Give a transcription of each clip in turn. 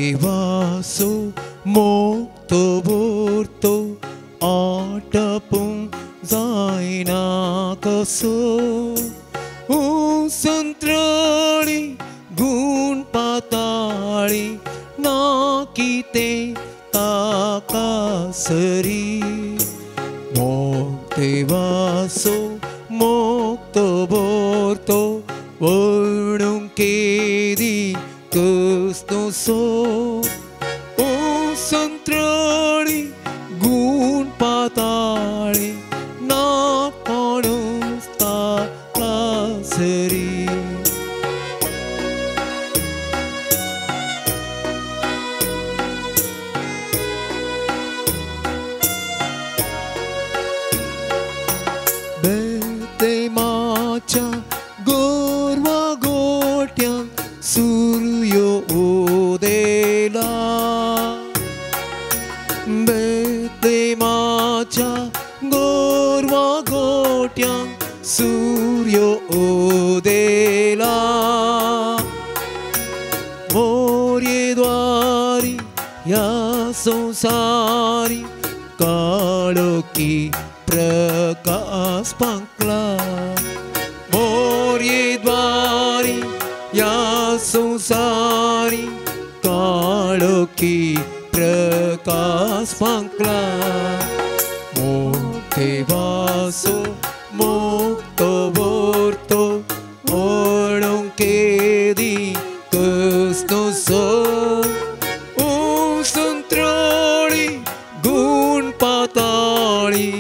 देवासो मोक्त वर्तो आटपूंक जायना कसो संत्राळी गुण पाताळी ना कितें ताका सरी मोग देवासो मोक्त वर्तो वर्णूंक केदी कसनुसो संत्राळी गुण पाताळी ना कोणूच ताका सरी. बेथलेमाच्या गोरवा गोट्यांत सूर्य उदेला बेथलेमाच्या गोरवा गोट्यांत सूर्य उदेला मोरयेद्वारी ह्या संवसारी काळोखी प्रकाश पांकला मोरयेद्वारी ह्या संवसारी काळोखी प्रकाश पांकला मोग देवासो मोक्त वर्तो वर्णूंक केदी कसनुसो संत्राळी गुण पाताळी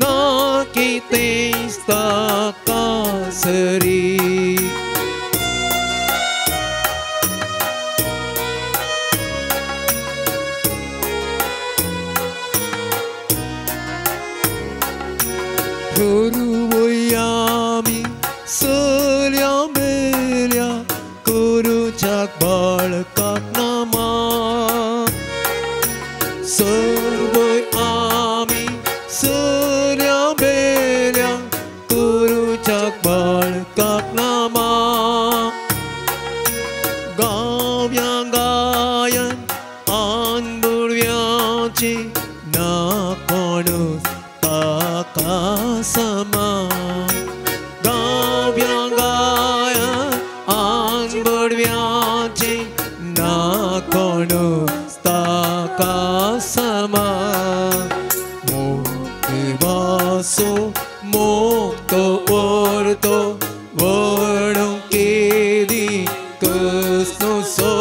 ना कितेंच ताका सरी. करुवयामी सल्या मेल्या करुच्याक बाळकाक नामा सर्वय आमी सल्या मेल्या करुच्याक बाळकाक नामा गाव्या गायन आंदोळव्याची ना कोणूच ताका समा गाव्या गायन आंबडव्याची ना कोणूच ताका समा मोग देवासो मोक्त वर्तो वर्णूंक केदी कसनुसो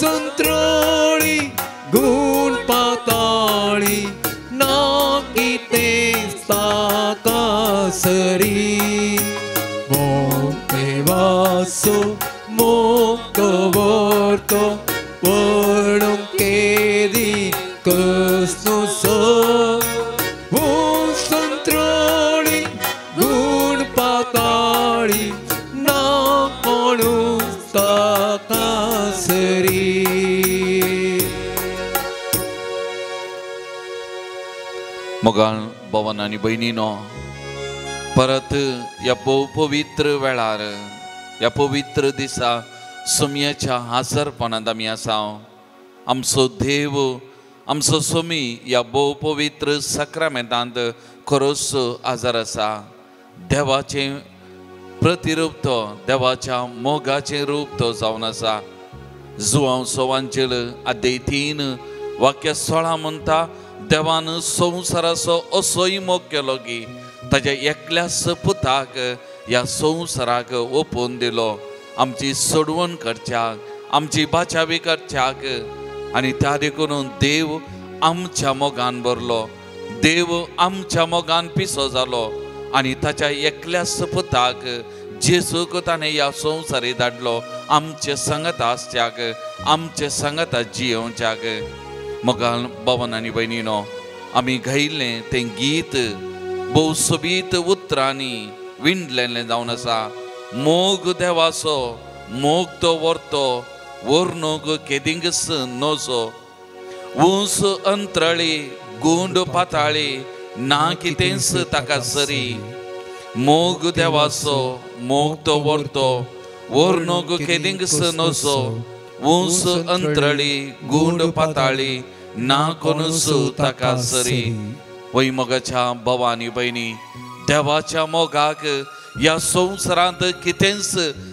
संत्राळी गुण पाताळी ना कितेंच ताका सरी मोग देवासो मोक्त वर्तो वर्णूंक केदी कसनुसो संत्राळी गुण पाताळी ना कोणूच ताका सरी. मोगाळ भवन आनी भयणीनो परत ह्या भोव पवित्र वेळार ह्या पवित्र दिसा सोमयाच्या हाजरपणांत आमी आसा. आमचो देव आमचो सोमी ह्या भोव पवित्र साक्रामेंतांत खरोच आजार आसा. देवाचें प्रतिरूप तो देवाच्या मोगाचें रूप तो जावन आसा. जुवांव सोवांचेल अध्याय 3 वाक्य 16 म्हणटा देवान संवसाराचो असोय मोग केलो की ताज्या एकल्याच पुताक ह्या संवसाराक ओपून दिलो आमची सोडवण करच्याक आमची बाचावी करच्याक. आनी त्या देखून देव आमच्या मोगान भरलो देव आमच्या मोगान पिसो जालो आनी ताच्या एकल्याच पुताक जेजूक ताणें ह्या संवसारी धाडलो आमचे सांगात आसच्याक आमचे सांगात जियोवच्याक. मोगाळ भवन आनी भयणीनो आमी गायिल्लें तें गीत भोव सोबीत उतरांनी विणलेलें जावन आसा. मोग देवाचो मोग तो व्हरतो वर्णूंक केदींकच नजो ऊंच अंतराळी गुंड पाताळी ना कितेंच ताका सरी मोग देवाचो मोग तो व्हरतो वर्णूंक केदींकच नजो ऊंच अंतरळी गूंड पाताळी ना कोणूच ताका सरी. वय मोगाच्या भावा आनी भयणी, देवाच्या मोगाक ह्या संवसारांत कितेंच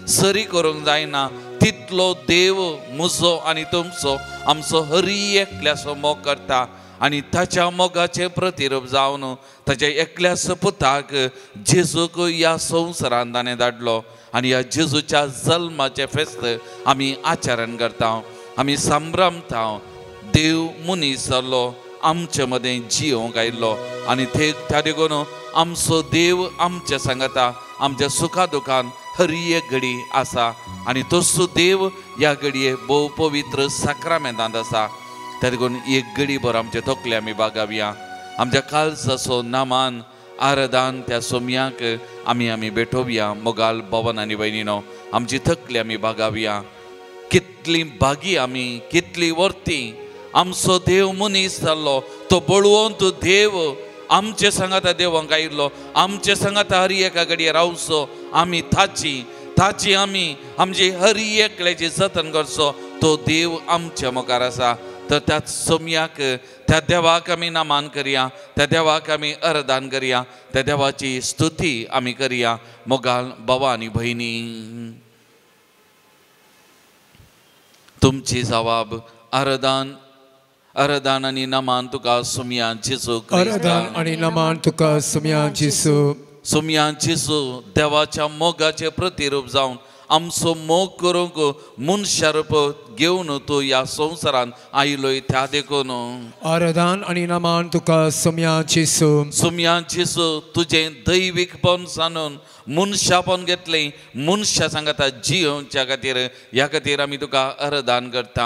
सरी करूंक जायना तितलो देव म्हजो आनी तुमचो आमचो हरी एकल्याचो मोग करता आनी ताच्या मोगाचें प्रतिरूप जावन ताच्या एकल्याच पुताक जेजूक ह्या संवसारांत ताणें धाडलो आनी ह्या जेजूच्या जल्माचें फेस्त आमी आचरण करता, आमी संभ्रमता. देव मनीस जाल्लो आमचे मदें जियोंक आयिल्लो आनी ते त्या देखून आमचो देव आमचे सांगता आमच्या सुखा दुखान हरी एक घडी आसा आनी तोच देव ह्या घडये भोव पवित्र साक्रामेंतांत आसा. त्या देखून एक घडी भर आमचे तकले आमी बागावया, आमच्या काळजाचो नामान आरदान त्या सोमयाक आमी आमी भेटोवया. मोगाल भवन आनी भयणीनो, आमची तकली आमी बागावया. कितली भागी आमी, कितली वर्ती आमचो देव मनीस जाल्लो तो बळवंत देव आमचे सांगाता देवांक आयिल्लो, आमचे सांगाता हरी एका घडये रावचो, आमी ताची ताची आमी आमची हरी एकल्याची जतन करचो तो देव आमच्या मुखार आसा. तर त्या सोमयाक त्या देवाक आमी नामान करया, त्या देवाक आमी अर्दान करया, त्या देवाची स्तुती आमी करया. मोगाल भावा आनी भयणी, तुमची जवाब अर्दान अर्दान आनी नमान तुका सोमया जेजू, अर्दान आनी नमान तुका सोमया जेजू. सोमया जेजू देवाच्या मोगाचें प्रतिरूप जावन आमचो मोग करूंक मनशा रूप घेवन तूं ह्या संवसारांत आयलोय त्या देखून अर्दान आनी नमान तुका सोमया जेजू. सोमया जेजू तुजें दैवीकपण जाणून मनशापण घेतलें, मनशा सांगता जियोवच्या खातीर, ह्या खातीर आमी तुका अर्दान करता.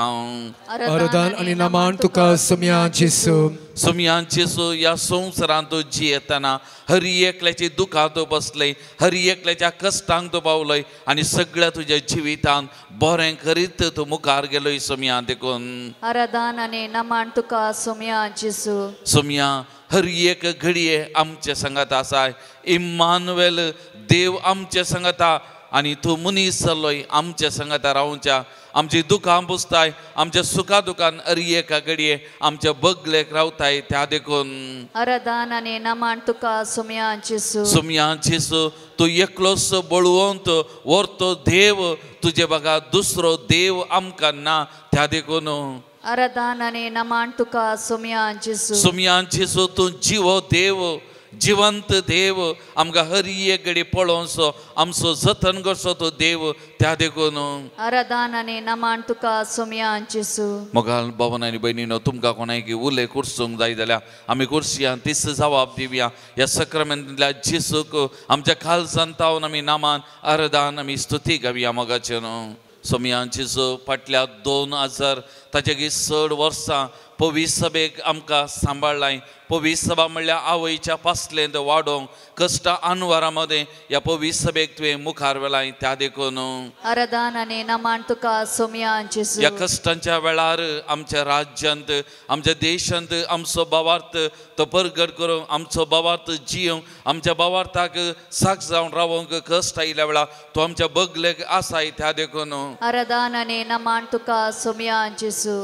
अर्दान आनी नमान तुका सोमया जेजू. सोमया जेजू ह्या संवसारांत तूं जियेतना हरी एकल्याची दुखां तूं बसलें, हरी एकल्याच्या कश्टांक तूं पावलय आनी सगळ्या तुज्या जिवितांत बरें करीत तूं मुखार गेलोय सोमया देखून अर्दान आनी नमान तुका सोमया जेजू. सोमया हर एक घडये आमचे सांगात आसा, इम्मानुएल देव आमचे सांगाता आनी तूं मनीस जालोय आमचे सांगाता रावच्या, आमची दुखां पुसताय, आमच्या सुखा दुखान हर एका घडये आमच्या बगलेक रावताय त्या देखून अर्दान आनी नमान तुका सोमया जेजू. सोमया जेजू तूं एकलोच बळवंत व्हरतो देव, तुजे बगा दुसरो देव आमकां ना त्या देखून अर्दान आनी नमान तुका सोमया जेजू. सोमया जेजू तूं जिवो देव, जिवंत देव, आमकां हरी एक घडी पळोवचो आमचो जतन करचो तो देव त्या देखून अर्दान आनी नमान तुका सोमया जेजू. मोगाल भावन आनी भयणीनो, तुमकां कोणाक उलय कुर्सूंक जाय जाल्यार आमी कुर्सया तीच जबाब दिवया. ह्या सक्रामेंतांतल्या जेजूक आमच्या काळजांत तावन आमी नामान अर्दान आमी स्तुती गावया. मोगाचें न्हू सोमया जेजू फाटल्या 2000 ताचे चड वर्सां पवित्र सभेक आमकां सांबाळ्ळाय. पवित्र सभा म्हणल्यार आवयच्या पासलेंत वाडोवंक कश्टां अनवरा मदें ह्या पवित्र सभेक तुवें मुखार व्हेलाय त्या देखून अर्दान आनी नमान तुका सोमया जेजू. ह्या कश्टांच्या वेळार आमच्या राज्यांत आमच्या देशांत आमचो भावार्थ तो परगट करूंक, आमचो भावार्थ जियोंक, आमच्या भावार्थाक साक्ष जावन रावोंक कश्ट आयिल्ल्या वेळार तो आमच्या बगलेक आसाय त्या देखून अर्दान आनी नमान तुका सोमया जेजू.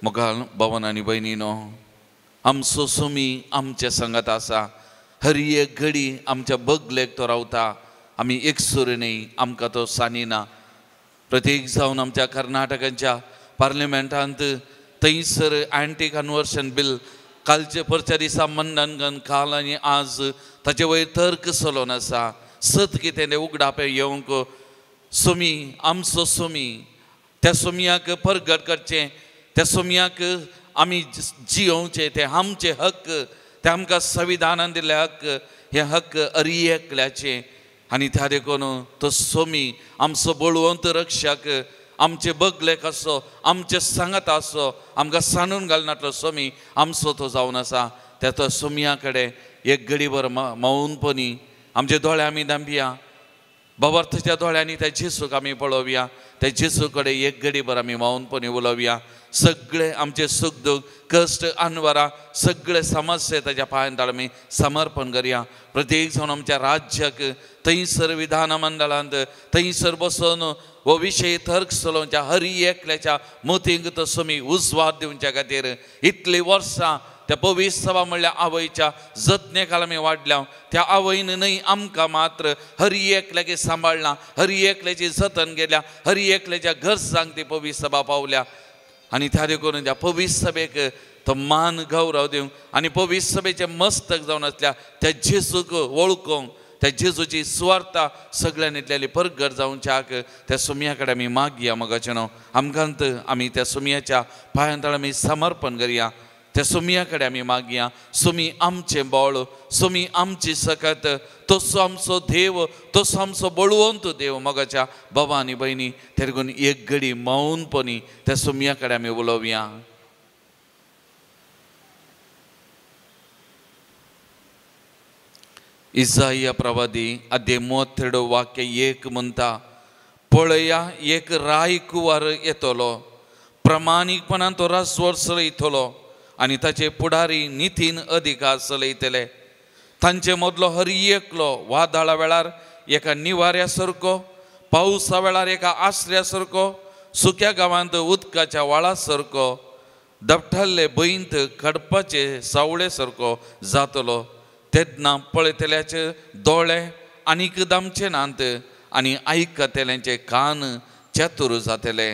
मोगाल भावन आनी भयणीनो, आमचो सोमी आमचे सांगात आसा, हरी एक घडी आमच्या बगलेक तो रावता, आमी एकसूर न्हय, आमकां तो सांगिना. प्रत्येक जावन आमच्या कर्नाटकाच्या पार्लिमेंटांत थंयसर एंटी कन्वर्शन बील कालचे परच्या दिसा मंडन काल आनी आज ताचे वयर तर्क चलोवन आसा. सत कितें तें उगडापें येवंक सोमी आमचो सोमी त्या सोमयाक परगट करचें, त्या सोमयाक आमी जियोवचें, ते आमचे हक्क, ते आमकां संविधानान दिल्ले हक्क, हे हक्क अरी एकल्याचे. आनी त्या देखून तो सोमी आमचो बळवंत रक्षक, आमचे बगलेक आसो, आमचे सांगात आसो, आमकां सांडून घालनातलो सोमी आमचो तो जावन आसा. त्या तो सोमया कडेन एक घडीभर मौनपणी आमचे दोळे आमी धांपया, भावार्थाच्या दोळ्यांनी त्या जेजूक आमी पळोवया. त्या जेजू कडेन एक घडीभर आमी मौनपणी उलोवया. सगळे आमचे सुख दुख कश्ट अनवरा सगळे समस्या ताच्या पांयांत आमी समर्पण करया. प्रत्येक जावन आमच्या राज्याक थंयसर विधानमंडळांत थंयसर बसून हो विशय तर्क चलोवच्या हरी एकल्याच्या मोतींक तो सुमी उजवाड दिवच्या खातीर इतलीं वर्सां त्या पवित्र सभा म्हणल्यार आवयच्या जतने खाला आमी वाडल्या. त्या आवयन न्हय आमकां मात्र हरी एकल्याक सांबाळ्ळा, हरी एकल्याची जतन केल्या, हरी एकल्याच्या गरजांक ती पवित्र सभा पावल्या. आनी त्या देखून त्या पवित्र सभेक तो मान गौरव दिवंक आनी पवित्र सभेचें मस्तक जावन आसल्या त्या जेजूक वळखूंक, त्या जेजूची सुवार्ता सगळ्यांनी इतल्याली परगट जावच्याक त्या सुमया कडेन आमी मागया. मगाचें न्हू आमकांत आमी त्या सुमयाच्या पांयांत आमी समर्पण करया. त्या सुमया कडेन आमी मागया, सुमी आमचें बळ, सुमी आमची सकत, तसो आमचो देव, तसो आमचो बळवंत देव. मगाच्या बाबा आनी भयणी तेरगून एक घडी मौनपणी त्या सुमया कडेन आमी उलोवया. इजाया प्रवादी अध्याय 32 वाक्य 1 म्हणटा, पळया एक राय कुवार येतलो, प्रमाणीकपणान तो रासवर चलयतलो आनी ताचे पुढारी नितीन अधिकार चलयतले. तांचे मदलो हरी एकलो वादळा वेळार एका निवाऱ्या सारको, पावसा वेळार एका आसऱ्या सारको, सुक्या गांवांत उदकाच्या व्हाळा सारको, दपठाल्ले बैंत खडपाचे सावळे सारको जातलो. तेन्ना पळयतल्याचे दोळे आनीक दामचे नात आनी आयकतल्यांचे कान चतुर जातले.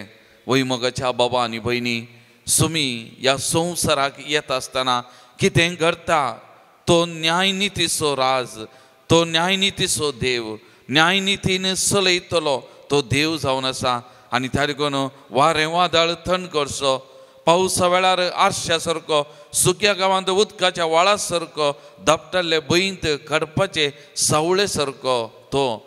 वैमगाच्या बाबा आनी भयणी, सुमी ह्या संवसाराक येता आसतना कितें घडटा तो न्यायनितीचो राज, तो न्यायनितीचो देव, न्यायनितीन चलयतलो तो देव जावन आसा. आनी त्या देखून वारें वादळ थंड करचो, पावसा वेळार आरश्या सारको, सुक्या गांवांत उदकाच्या व्हाळा सारको, धापटल्ले बैंत खडपाचे सावळे सारको तो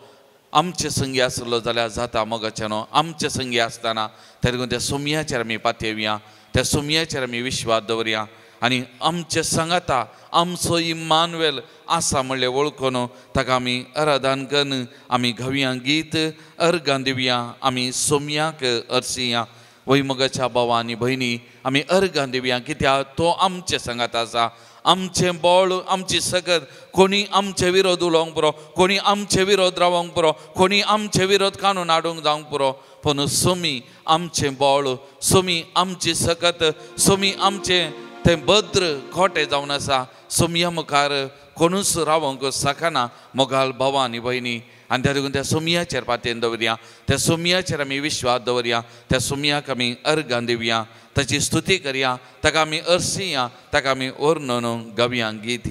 आमचे संगी आसलो जाल्यार जाता. मगाच्या न्हू आमचे संगी आसतना त्या देखून त्या सुमयाचेर आमी पातयेवया, त्या सुमयाचेर आमी विश्वास दवरया आनी आमचे सांगाता आमचो इम्मानुएल आसा म्हणलें वळखून ताका आमी आराधन करून आमी गावया गीत, अर्गां दिवया, आमी सोमयाक अर्सिया. वैमगाच्या भावा आनी भयणी आमी अर्गां दिवया, कित्याक तो आमचे सांगात आसा. आमचें बळ, आमची सकत, कोणी आमचे विरोध उलोवंक पुरो, कोणी आमचे विरोध रावोंक पुरो, कोणी आमचे विरोध कानून हाडूंक जावंक पुरो, पूण सुमी आमचें बळ, सुमी आमची सकत, सुमी आमचें तें भद्र खोटें जावन आसा. सुमया मुखार कोणूच रावोंक शकना मोगाल भावा आनी भयणी. आनी त्या देखून त्या सुमयाचेर पातयेन दवरया, त्या सुमयाचेर आमी विश्वास दवरया, त्या सुमयाक आमी अर्गां दिवया, ताची स्तुती करया, ताका आमी अर्सिया, ताका आमी वर्णन गावया गीत.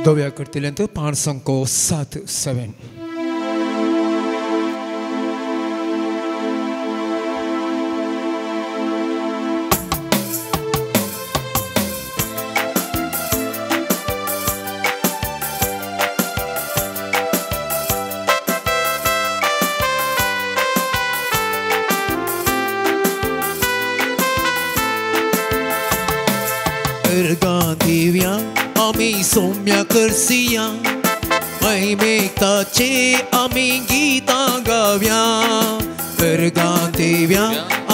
दव्या करतल्यांत 5 7. आमी सौम्या करसिया, महिमेताचे आमी गीतां गावया. अर्गां दिव्या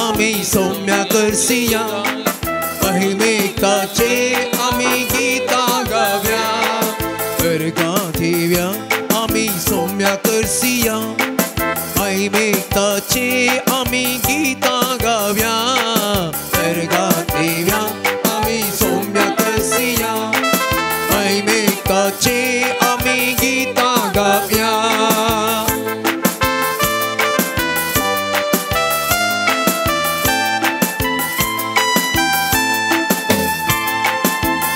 आमी सौम्या करसिया, महिमेताचे आमी गीतां गावया. अर्गां दिव्या आमी सौम्या करसिया, महिमेताचे आमी गीतां गावया. अर्गां दिव्या आमी सौम्या करसिया, महिमेताचे आमी गीतां गावया.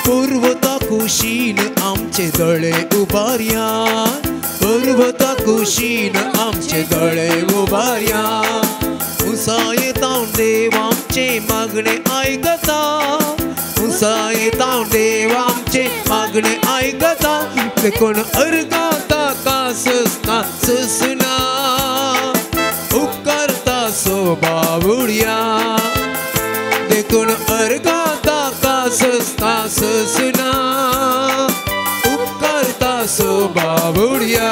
पर्वता कुशीन आमचे दोळे उबारया, पर्वता कुशीन आमचे दोळे उबारया. उंचाये तावन देव आमचे मागणे आयकता, उंचाये तावन देव आमचे मागणे आयकता. देखून अर्गां ताका ससना ससना, उपकारता सो बावुळया. देखून अर्गां ताका ससना ससना, उपकारता सो बावुळया.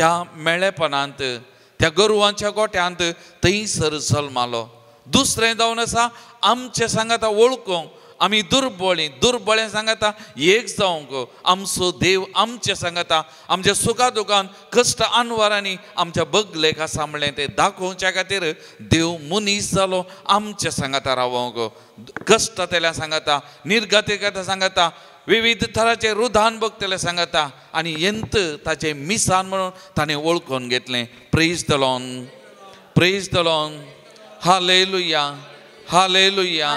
त्या मेळेपणांत त्या गोरवांच्या गोट्यांत थंयसर जल्मालो. दुसरें जावन आसा आमचें सांगाता वळखूंक आमी दुर्बळी दुर्बळे सांगाता एक जावंक आमचो देव आमचें सांगाता आमच्या सुखा दुखान कश्ट अनवरांनी आमच्या बगलेक आसा म्हणलें तें दाखोवच्या खातीर देव मनीस जालो आमचें सांगाता रावोंक. कश्टांतल्या सांगाता निर्गतेकता सांगाता विविध थराचे रुधान भोगतले सांगाता आनी यंत ताचें मिसान म्हणून ताणें वळखून घेतलें. Praise the Lord, praise the Lord, hallelujah, hallelujah,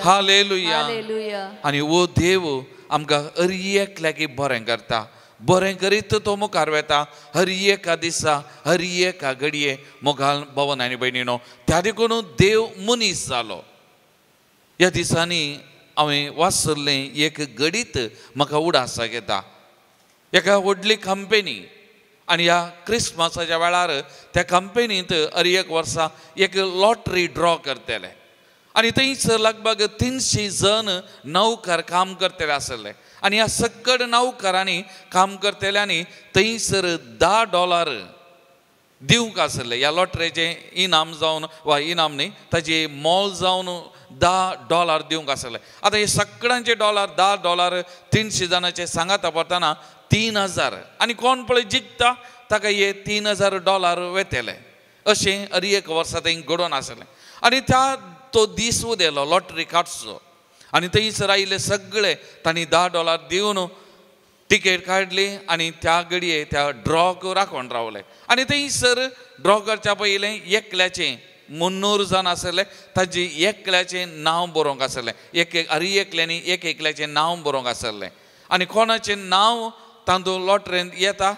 hallelujah. आनी हो देव आमकां हर एकल्याक बरें करता, बरें करीत तो मुखार वेता हर एका दिसा हर एका घडये मुखार भवन आनी भयणीनो. त्या देखून देव मनीस जालो. ह्या दिसांनी हांवें वाचल्लें एक घडीत म्हाका उडासाक येता. एका व्हडली कंपनी आनी ह्या क्रिसमसाच्या वेळार त्या कंपनींत हर एक वर्सा एक लॉटरी ड्रॉ करतले आनी थंयसर लगभग 300 जण नौकर काम करतले आसले आनी ह्या सकड नौकरांनी काम करतल्यांनी थंयसर $10 दिवंक आसले. ह्या लॉटरीचें इनाम जावन वा इनाम न्ही ताजें मोल जावन $10 दिवंक आसले. आतां हे सगळ्यांचे डॉलर $10 300 जाणांचे सांगाता पडटना 3000 आनी कोण पळय जिखता ताका हे $3000 वेतले अशें हर एक वर्सा थंय घडोवन आसलें. आनी त्या तो दीस उदेलो लॉटरी काडचो आनी थंयसर आयिल्ले सगळे तांणी $10 दिवन तिकेट काडली आनी त्या घडये त्या ड्रॉक राखून रावले. आनी थंयसर ड्रॉ करच्या पयलें एकल्याचें 300 जाण आसले ताजें एकल्याचें नांव बरोवंक आसलें. एक हर एकल्यांनी एक एकल्याचें नांव बरोवंक आसलें आनी कोणाचें नांव तातूंत लॉटरींत येता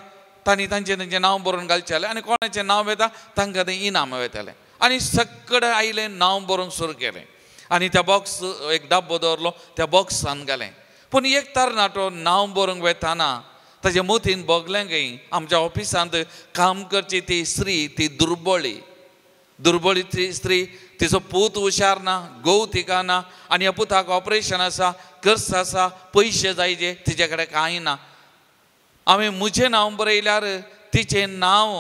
तांणी तांचें तांचें नांव बरोवन घालचेलें आनी कोणाचें नांव येता तांकां तें इनाम वेतालें. आनी सगळें आयलें नांव बरोवंक सुरू केलें आनी त्या बॉक्स एक डब्बो दवरलो त्या बॉक्सान घालें. पूण एक तरणाटो नांव बरोवंक वेताना ताजे मतीन भोगलें खंय आमच्या ऑफिसांत काम करची ती स्त्री ती दुर्बळी दुर्बळी ती स्त्री तिचो पूत हुशार ना घोव तिका ना आनी ह्या पुताक ऑपरेशन आसा खर्च आसा पयशे जायचे तिचे कडेन कांय ना. हांवें म्हजें नांव बरयल्यार तिचें नांव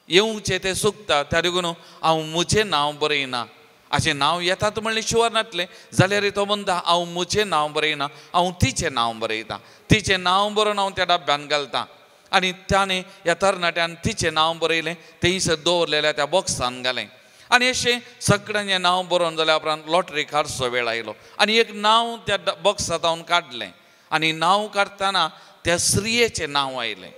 येवचें तें चुकता त्या देखून हांव म्हजें नांव बरयना. अशें नांव येतात म्हणलें शुवर नासलें जाल्यार तो म्हणटा हांव म्हजें नांव बरयना हांव तिचें नांव बरयता. तिचें नांव बरोवन हांव त्या डब्यान घालता आनी ताणें ह्या तरणाट्यान तिचें नांव बरयलें थंयसर दवरलेल्या त्या बॉक्सान घालें. आनी अशें सगळ्यांचें नांव बरोवन जाल्या उपरांत लॉटरी काडचो वेळ आयलो आनी एक नांव त्या बॉक्सांत काडलें आनी नांव काडटना त्या स्त्रियेचें नांव आयलें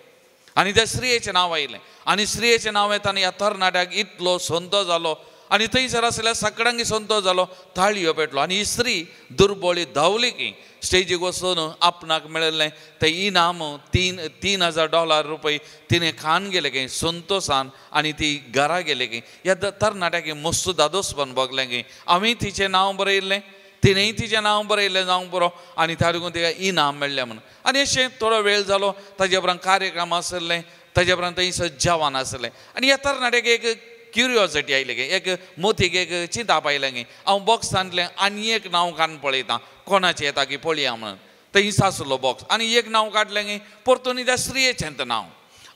आनी त्या स्त्रियेचें नांव आयलें आनी स्त्रियेचें नांव येतना ह्या तरणाट्याक इतलो संतोश जालो आनी थंयसर आसल्या सगळ्यांक संतोश जालो ताळयो पेटलो आनी ही स्त्री दुर्बळी धांवली की स्टेजीक वचून आपणाक मेळिल्लें तें इनाम $3000 रुपये तिणें खान गेलें की संतोशान आनी ती घरा गेली की ह्या तरणाट्याक मस्त दादोसपण भोगलें की हांवें तिचें नांव बरयल्लें तिणेंय तिचें नांव बरयल्लें जावंक पुरो आनी त्या देखून तिका इनाम मेळ्ळें म्हणून. आनी अशें थोडो वेळ जालो ताजे उपरांत कार्यक्रम आसले ताजे उपरांत थंयसर जेवण आसलें आनी ह्या तरणाट्याक एक क्युरियोसिटी आयली गे एक मोतीक एक चिंताप आयलें गे हांव बॉक्सांतलें आनी एक नांव काडून पळयता कोणाचें येता की पळया म्हणून. थंयच आसलो बॉक्स आनी एक नांव काडलें गे परतून त्या स्त्रियेचें नांव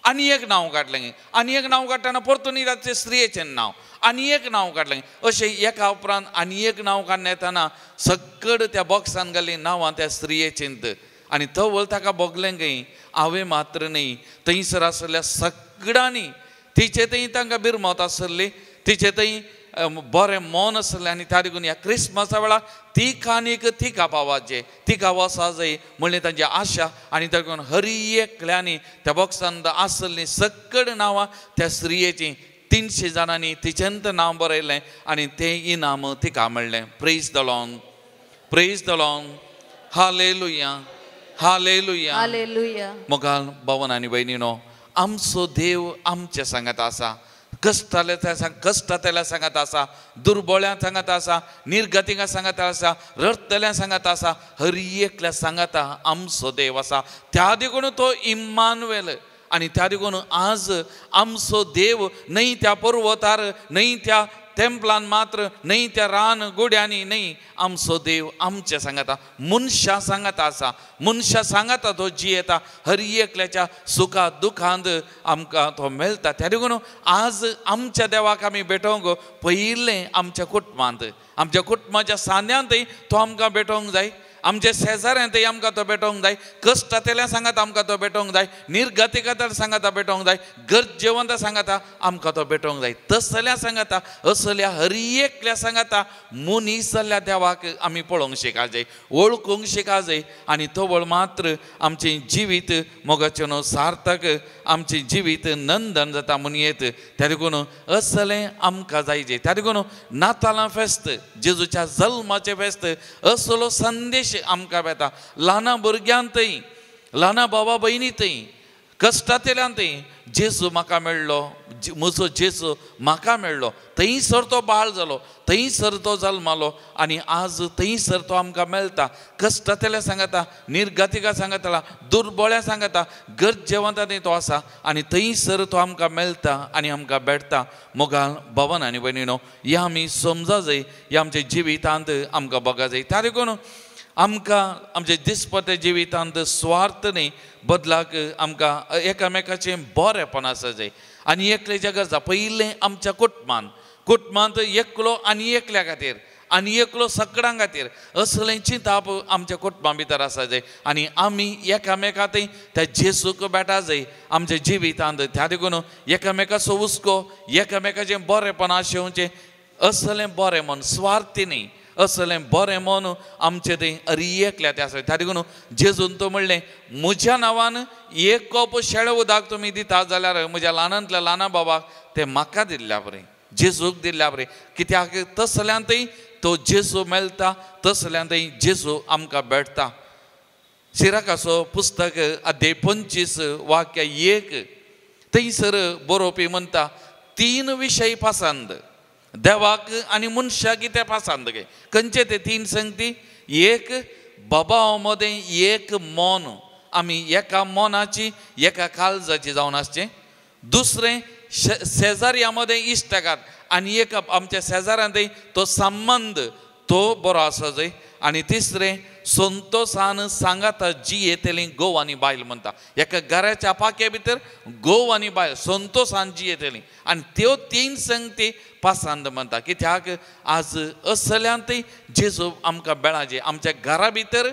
आनी एक नांव काडलें गे आनी एक नांव काडटना परतून त्या स्त्रियेचें नांव आनी एक नांव काडलें अशें एका उपरांत आनी एक नांव काडून येतना सगळं त्या बॉक्सान घाल्लीं नांवां त्या स्त्रियेचें. आनी तवळ ताका भोगलें खंय हांवें मात्र न्ही थंयसर आसल्या सगळ्यांनी तिचे थंय तांकां बिरमत आसली तिचे थंय बरें मन आसलें आनी त्या देखून ह्या क्रिसमसा वेळार तिका आनीक तिका पावाचें तिका वसा जाय म्हणलें तांची आशा आनी त्या देखून हर एकल्यांनी त्या बॉक्सांत आसलीं सगळीं नांवां त्या स्त्रियेचीं 300 जाणांनी तिचेंत नांव बरयलें आनी तें इनाम तिका मेळ्ळें. Praise the Lord, praise the Lord, hallelujah, hallelujah, hallelujah. मोगाल भवन आनी भयणीनो आमचो देव आमचे सांगात आसा कश्टांतल्या सांगात आसा दुर्बळ्यां सांगात आसा निर्गतिंगा सांगात आसा रडटल्या सांगात आसा हर एकल्या सांगाता आमचो देव आसा. त्या देखून तो इम्मानुएल आनी त्या देखून आज आमचो देव न्हय त्या पर्वतार न्हय त्या तेंपलान मात्र न्हय, त्या रान गुड्यांनी न्हय, आमचो देव आमच्या सांगाता, मनशां सांगाता आसा, मनशां सांगाता तो जियेता, हर एकल्याच्या सुखा दुखांत आमकां तो मेळटा. त्या देखून आज आमच्या देवाक आमी भेटोवंक पयलें आमच्या कुटुंबांत, आमच्या कुटुंबाच्या सांद्यांतय तो आमकां भेटोवंक जाय, आमच्या शेजाऱ्यांतय आमकां तो भेटोवंक जाय, कश्टांतल्या सांगाता आमकां तो भेटोवंक जाय, निर्गतिकांत सांगाता भेटोवंक जाय, गरजेवंता सांगाता आमकां तो भेटोवंक जाय. तसल्या सांगाता असल्या हर एकल्या सांगाता मनीस जाल्ल्या देवाक आमी पळोवंक शिका जाय, वळखूंक शिका जाय आनी तवळ मात्र आमचें जिवीत मोगाचें न्हू सार्थक, आमचें जिवीत नंदन जाता म्हूण येत. त्या देखून असलें आमकां जाय जे. त्या देखून नातालां फेस्त, जेजूच्या जल्माचें फेस्त असलो संदेश आमकां येता. ल्हाना भुरग्यांतय, ल्हाना बाबा भयणीतय, कश्टांतल्यानय जेजू म्हाका मेळ्ळो, म्हजो जेजू म्हाका मेळ्ळो, थंयसर तो बाळ जालो, थंयसर तो जल्मालो आनी आज थंयसर तो आमकां मेळटा. कश्टांतल्या सांगाता, निर्गतिका सांगाता, दुर्बळ्या सांगाता, गरजेवंता थंय तो आसा आनी थंयसर तो आमकां मेळटा आनी आमकां भेटता. मोगाल भवन आनी भयणीनो, ह्या आमी समजा जाय, ह्या आमच्या जिवितांत आमकां बगा जाय. त्या देखून आमकां आमच्या दिसपट्ट्या जिवितांत स्वार्थ न्हय, बदलाक आमकां एकामेकाचें बरेंपण आसा जाय आनी एकल्याच्या गरजा. पयलें आमच्या कुटुंबान, कुटुंबांत एकलो आनी एकल्या खातीर आनी एकलो सगळ्यां खातीर असलें चिंताप आमच्या कुटुंबा भितर आसा जाय आनी आमी एकामेकांतय त्या जेजूक भेटा जाय आमच्या जिवितांत. त्या देखून एकामेकाचो हुस्को, एकामेकाचें बरेंपण आशेवचें, असलें बरें मन, स्वार्थी न्हय, असलें बरें मन आमचें थंय हर एकल्या त्या आसा. त्या देखून जेजून तो म्हणलें, म्हज्या नांवान एक कोप शेळे उदक तुमी दिता जाल्यार म्हज्या ल्हानांतल्या ल्हाना बाबाक तें म्हाका दिल्ल्या बरें, जेजूक दिल्ल्या बरें. कित्याक तसल्यांतय तो जेजू मेळटा, तसल्यांतय जेजू आमकां भेटता. सिराकाचो पुस्तक अध्याय 25 वाक्य 1 थंयसर बरोवपी म्हणटा, तीन विशय पसंद देवाक आनी मनशाक कितें पसंद गे. खंयचे ते तीन संगती? एक, बाबा मदें एक मन, आमी एका मनाची एका काळजाची जावन आसचें. दुसरें, शेजाऱ्या मदें इश्टागात आनी एक आमच्या शेजाऱ्यांतय तो संबंद तो बरो आसा जाय. आनी तिसरें, संतोसान सांगाता जी येतली घोव आनी बायल म्हणटा. एका घराच्या पाक्या भितर घोव आनी बायल संतोसान जी येतली आनी त्यो तीन संगती पसंद म्हणटा. कित्याक आज असल्यांतय जेजू आमकां बेळाचे, आमच्या घरा भितर,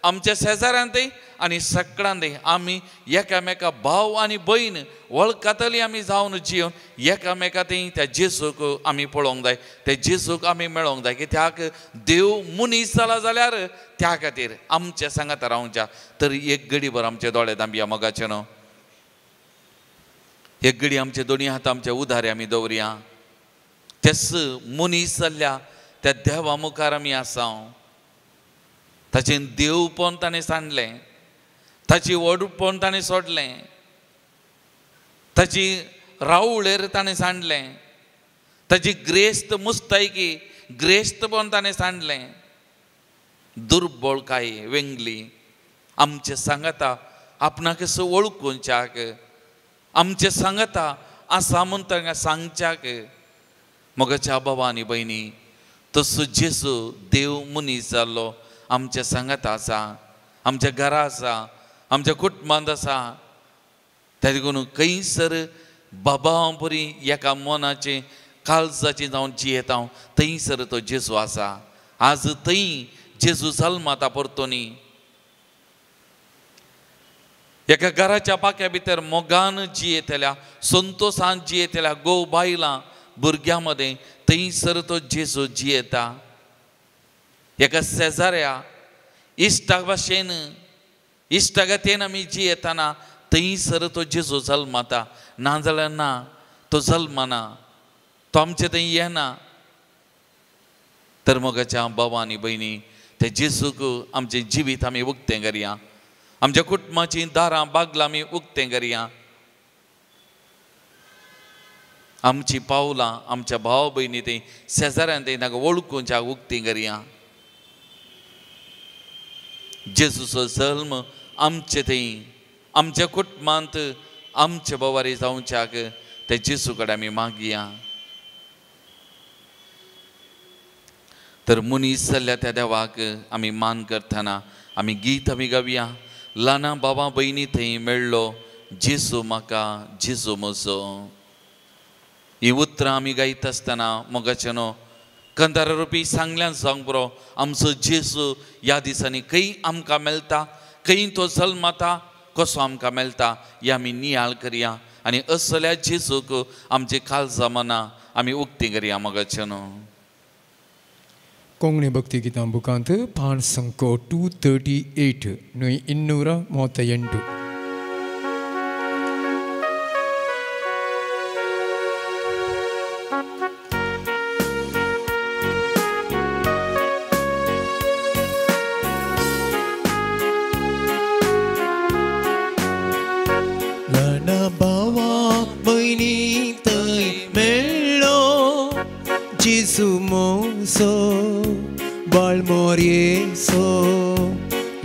आमच्या शेजाऱ्यांतय आनी सगळ्यांतय आमी एकामेका भाव आनी भयण वळखतली आमी जावन जिवन एकामेकांतय त्या जेजूक आमी पळोवंक जाय, त्या जेजूक आमी मेळोवंक जाय. कित्याक देव मनीस जाला जाल्यार त्या खातीर आमच्या सांगाता रावच्या. तर एक घडीभर आमचे दोळे धांपया मोगाचें न्हू, एक घडी आमचे दोनी हात आमच्या उदारे आमी दवरया. तेच मनीस जाल्ल्या त्या देवा मुखार आमी आसा. ताचें देवपण ताणें सांडलें, ताची व्हडपण ताणें सोडलें, ताची रावळेर ताणें सांडलें, ताची ग्रेस्त मुस्तायकी ग्रेस्तपण ताणें सांडलें. दुर्बळकाय वेंगली आमचे सांगाता आपणाक असो वळखुच्याक, आमचे सांगाता आसा म्हूण तांकां सांगच्याक. मोगाच्या बाबा आनी भयणी, तसो जेजू देव मनीस जाल्लो आमच्या सांगाता आसा, आमच्या घरा आसा, आमच्या कुटुंबांत आसा. त्या देखून खंयसर बाबा परी एका मनाचें काळजाचें जावन जियेता हांव, थंयसर तो जेजू आसा. आज थंय जेजू जल्माता परतोनी एका घराच्या पाक्या भितर मोगान जियेतल्या, संतोसान जियेतल्या घोव बायलां भुरग्यां मदें थंयसर तो जेजू जियेता. एका शेजाऱ्या इश्टा भाशेन इश्टागतेन आमी जियेतना थंयसर तो जेजू जल्माता. नाजाल्यार ना, तो जल्मना, तो आमचे थंय येना. तर मोगाच्या बाबा आनी भयणी, ते जेजूक आमचें जिवीत आमी उक्तें करया, आमच्या कुटुंबाचीं दारां बागलां आमी उक्तें करया. आमचीं पावलां आमच्या भाव भयणी थंय शेजाऱ्यान थंय तांकां वळखुच्या उक्तीं करया. जेजूचो जल्म आमचे थंय आमच्या कुटुंबांत आमचे बोवारी जावच्याक ते जेजू कडेन आमी मागया. तर मनीस जाल्ल्या त्या देवाक आमी मान करतना आमी गीत आमी गावया. ल्हाना बाबा भयणी थंय मेळ्ळो जेजू म्हाका जेजू म्हजो. ही उतरां आमी गायता आसतना मोगाचें न्हू कंदारा रुपी सांगल्यान जावंक पुरो आमचो जेजू ह्या दिसांनी खंय आमकां मेळटा, खंय तो जल्मता, कसो आमकां मेळटा हें आमी नियाळ करया आनी असल्या जेजूक आमचे काळजा मनां आमी उक्ती करया मोगाचें न्हू. कोंकणी भक्ती गितां बुकांत पांच संको 238 न्हय 238. ल्हाना भावा भयणी थंय मेळ्ळो जेजू म्हजो बाळमोरयेचो.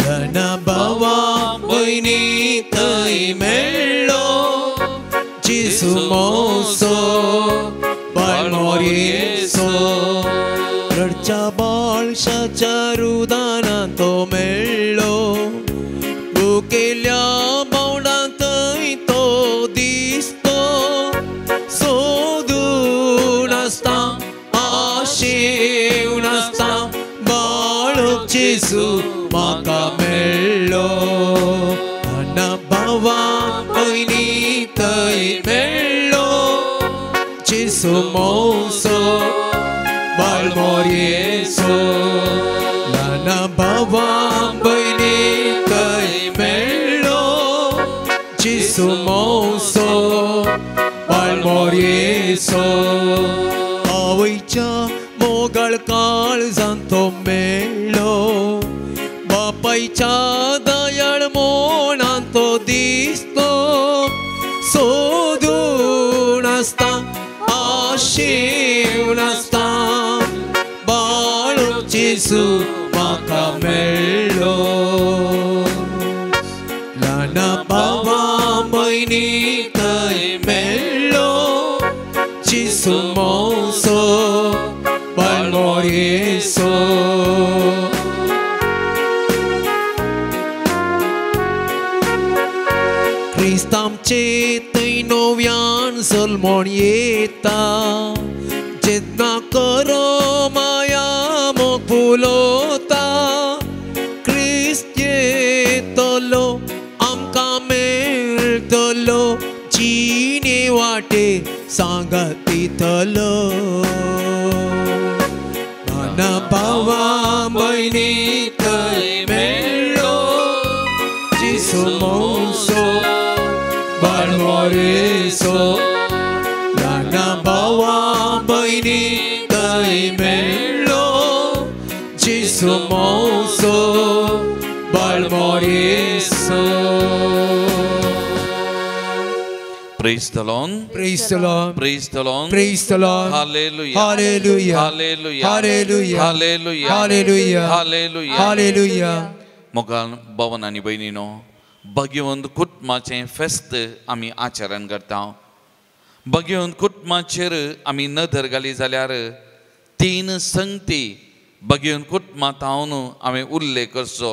ल्हाना भावा भयणी थंय मेळ्ळो जेजू म्हजो बाळमोरयेचो. रडच्या बाळशाच्या रुदानान तो मेळ्ळो, भुकेल्या बावडां थंय तो दिसतो. सोदून आसता आशेवन आसता बाळक जेजू म्हाका मेळ्ळो. ल्हाना भावा भयणी थंय मेळ्ळो जेजू म्हजो बाळमोरयेचो. ल्हाना भावा भयणी थंय मेळ्ळो जेजू म्हजो बाळमोरयेचो. आवयच्या मोगाळ काळजान तो मेळ्ळो, बापायच्या दयाळ मनान तो दिसतो. सोदून आसता आशेवन आसता बाळक जेजू म्हाका मेळ्ळो. ल्हाना भावा भयणी थंय मेळ्ळो जेजू म्हजो बाळमोरयेचो. क्रिस्त आमचे थंय नव्यान जल्मोन येता, जेन्ना करो माया मोग फुलोता. क्रिस्त येतलो आमकां मेळटलो, जिणे वाटे सांगत दितलो. ल्हाना भावा भयणी थंय मेळ्ळो जेजू म्हजो बाळमोरयेचो. ल्हाना भावा भयणी थंय मेळ्ळो जेजू म्हजो बाळमोरयेचो. Praise the Lord. Praise the Lord. Praise the Lord. Praise the Lord. Hallelujah. Hallelujah. Hallelujah. Hallelujah. Hallelujah. Hallelujah. Hallelujah. Hallelujah. मोगाल भवन आनी भयणीनो, भाग्यवंत कुटुंबाचें फेस्त आमी आचरण करता. भाग्यवंत कुटुंबाचेर आमी नदर घाली जाल्यार तीन संगती भाग्यवंत कुटुंबांत हांव हांवें उल्लेख करचो.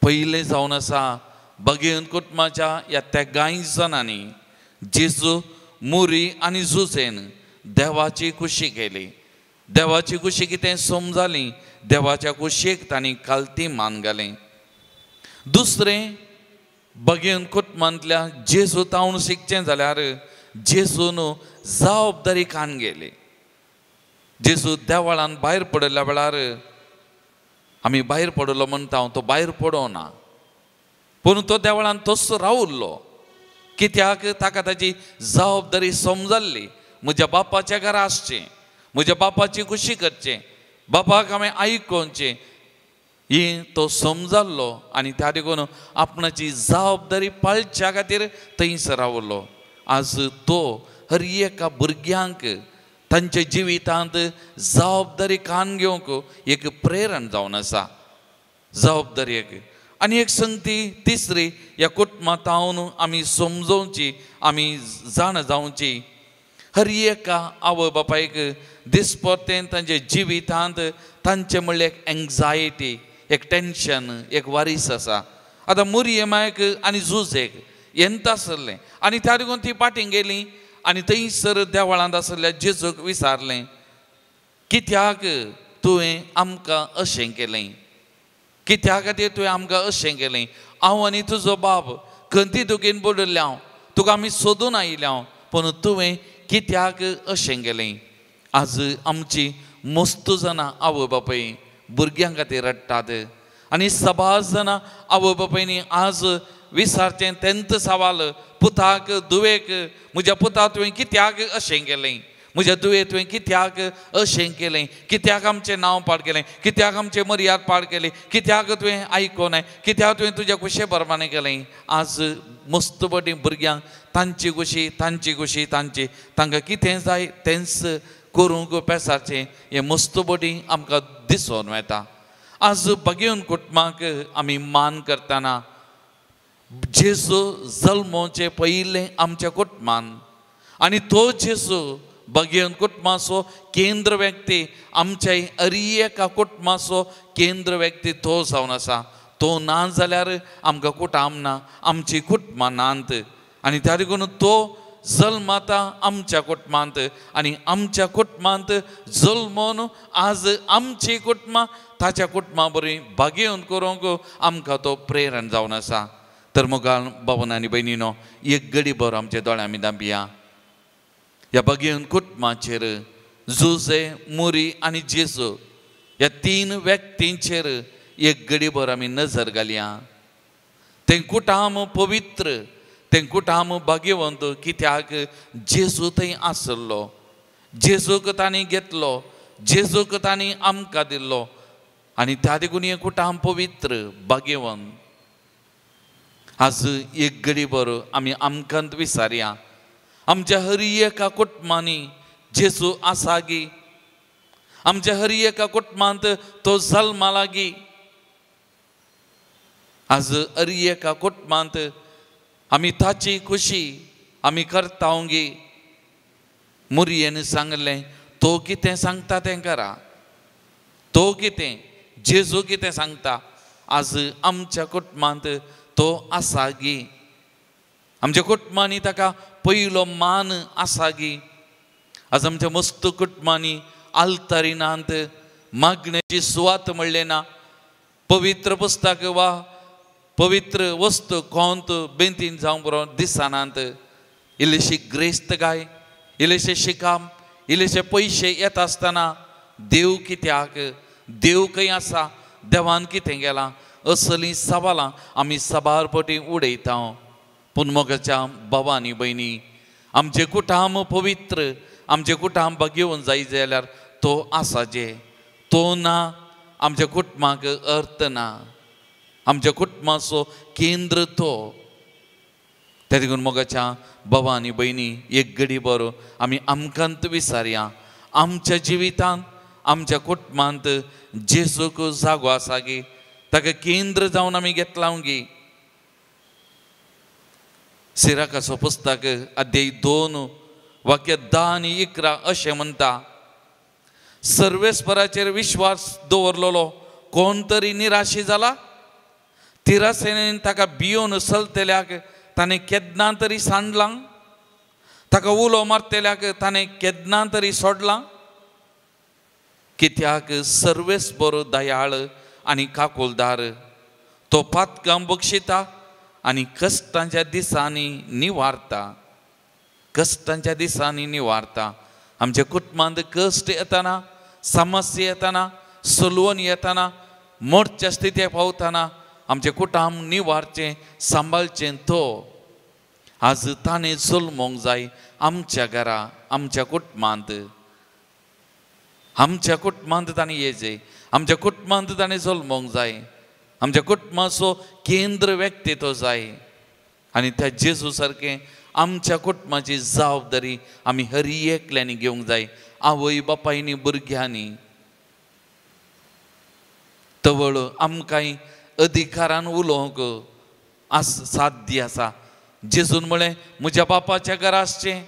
पयलें जावन आसा भाग्यवंत कुटुंबाच्या ह्या तेगांय जाणांनी जेजू, मुरी आनी जुजेन देवाची खुशी केली. देवाची खुशी कितें समजाली, देवाच्या कुशेक तांणी कालती मान घालें. दुसरें, भाग्यवंत कुटुंबांतल्या जेजू तावन शिकचें जाल्यार जेजून जबाबदारी कान गेली. जेजू देवळान भायर पडिल्ल्या वेळार आमी भायर पडलो म्हणटा, तो भायर पडोना, पूण तो देवळान तसो रावल्लो. कित्याक ताका ताची जबाबदारी समजाल्ली. म्हज्या बापाच्या घरा आसचें, म्हज्या बापाची खुशी करचें, बापाक हांवें आयकोवचें, ही तो समजाल्लो आनी त्या देखून आपणाची जबाबदारी पाळच्या खातीर थंयसर रावलो. आज तो हर एका भुरग्यांक तांच्या जिवितांत जबाबदारी कान घेवंक एक प्रेरण जावन आसा. जबाबदारी एक आनी एक संगती तिसरी ह्या कुटुंबांत आमी समजोवची, आमी जाणा जावची. हर एका आवय बापायक दिसपडटें तांच्या जिवितांत तांचें म्हणल्यार एक एंग्जायटी, एक टेंशन, एक वारीस आसा. आतां मुरयमाक आनी जुजेक येंत आसलें आनी त्या देखून ती पाटीं गेली आनी थंयसर देवळांत आसल्या जेजूक विचारलें, कित्याक तुवें आमकां अशें केलें, कित्या खातीर तुवें आमकां अशें केलें? हांव आनी तुजो बाब खंती दुखीन पडिल्ले हांव, तुका आमी सोदून आयिल्ले हांव, पूण तुवें कित्याक अशें केलें? आज आमची मस्त जाणां आवय बापाय भुरग्यां खातीर रडटात आनी सबार जाणां आवय बापायनी आज विचारचें तेंच सवाल, पुताक दुवेक, म्हज्या पुता तुवें कित्याक अशें केलें, म्हज्या दुवे तुवें कित्याक अशें केलें, कित्याक आमचें नांव पाड केलें, कित्याक आमचें मर्याद पाड केली, कित्याक तुवें आयकोनाय, कित्याक तुवें तुज्या खुशे प्रमाणें केलें? आज मस्त बटी भुरग्यांक तांची खुशी, तांची खुशी, तांची तांकां कितें जाय तेंच करूंक पेसाचें हें मस्त बटी आमकां दिसून वता. आज बगेवन कुटुंबाक आमी मान करतना जेजू जल्मोचें पयलें आमच्या कुटुंबान आनी तो जेजू बगेवन कुटुंबाचो केंद्र व्यक्ती, आमच्या हर एका कुटुंबाचो केंद्र व्यक्ती तो जावन आसा. तो ना जाल्यार आमकां कुटाम ना, आमची कुटुंबां नात आनी त्या देखून तो जल्माता आमच्या कुटुंबांत आनी आमच्या कुटुंबांत जल्मोन आज आमची कुटुंबां ताच्या कुटुंबा बरी भागेवन करूंक आमकां तो प्रेरण जावन आसा. तर मोगाळ बावन आनी भयणीनो, एक गडी भर आमच्या दोळ्यां आमी दांपया ह्या बगेवन कुटुंबाचेर, जुजे, मुरी आनी जेजू ह्या तीन व्यक्तींचेर एक गडी भर आमी नजर घालया. तें कुटाम पवित्र, तें कुटाम भाग्यवंत, कित्याक जेजू थंय आसलो, जेजूक तांणी घेतलो, जेजूक तांणी आमकां दिल्लो आनी त्या देखून हें कुटाम पवित्र भाग्यवंत. आज एक गडी भर आमी आमकांत विचारया, आमच्या हर एका कुटुंबांनी जेजू आसा गी? आमच्या हर एका कुटुंबांत तो जल्मा लागी? आज हर एका कुटुंबांत आमी ताची खुशी आमी करता गी? मुरयेन सांगलें, तो कितें सांगता तें करा, तो कितें जेजू कितें सांगता. आज आमच्या कुटुंबांत तो आसा गी? आमच्या कुटुंबांनी ताका पयलो मान आसा गी? आज आमच्या मस्त कुटुंबांनी आल्तारिनांत मागण्याची सुवात म्हणलें ना, पवित्र पुस्तक वा पवित्र वस्तू कोंत बेंतीन जावंक बरो दिसनात. इल्लीशी ग्रेस्तकाय, इल्लेशे शिकाम, इल्लेशे पयशे येता आसतना देव कित्याक, देव खंय आसा, देवान कितें गेलां, असलीं सवालां आमी साबार पटी उडयता. पूण मोगाच्या बाबा आनी भयणी, आमचें कुटाम पवित्र, आमचें कुटाम भाग्यवंत जाय जाल्यार तो आसा जे, तो ना आमच्या कुटुंबाक अर्थ ना, आमच्या कुटुंबाचो केंद्र तो. त्या देखून मोगाच्या बाबा आनी भयणी, एक गडी बरो आमी आमकांत विचारया, आमच्या जिवितांत आमच्या कुटुंबांत जेजूक जागो आसा गी? ताका केंद्र जावन आमी घेतलां गी? सिराकाचो पुस्तक अध्याय 2 वाक्य 10 आनी 11 अशें म्हणटा, सर्वेस्पराचेर विश्वास दवरलेलो कोण तरी निराशी जाला? तिरासेनेन ताका भियोन चलतल्याक ताणें केन्ना तरी सांडलां, ताका उलो मारतल्याक ताणें केन्ना तरी सोडलां? कित्याक सर्वेस्पर दयाळ आनी काकुलदार, तो पातकां बक्षिता आनी कश्टांच्या दिसांनी निवारता, कश्टांच्या दिसांनी निवारता. आमच्या कुटुंबांत कश्ट येतना, समस्या येतना, सलवण येतना, मोडच्या स्थितीक पावतना आमचें कुटुंब निवारचें, सांबाळचें तो. आज ताणें जल्मोंक जाय आमच्या घरा, आमच्या कुटुंबांत, आमच्या कुटुंबांत ताणें येचें, आमच्या कुटुंबांत ताणें जल्मोंक जाय, आमच्या कुटुंबाचो केंद्र व्यक्ती तो जाय. आनी त्या जेजू सारकें आमच्या कुटुंबाची जबाबदारी आमी हर एकल्यांनी घेवंक जाय, आवय बापायनी, भुरग्यांनी. तवळ आमकां अधिकारान उलोवंक आस साध्य आसा. जेजून म्हळें, म्हज्या बापाच्या घरा आसचें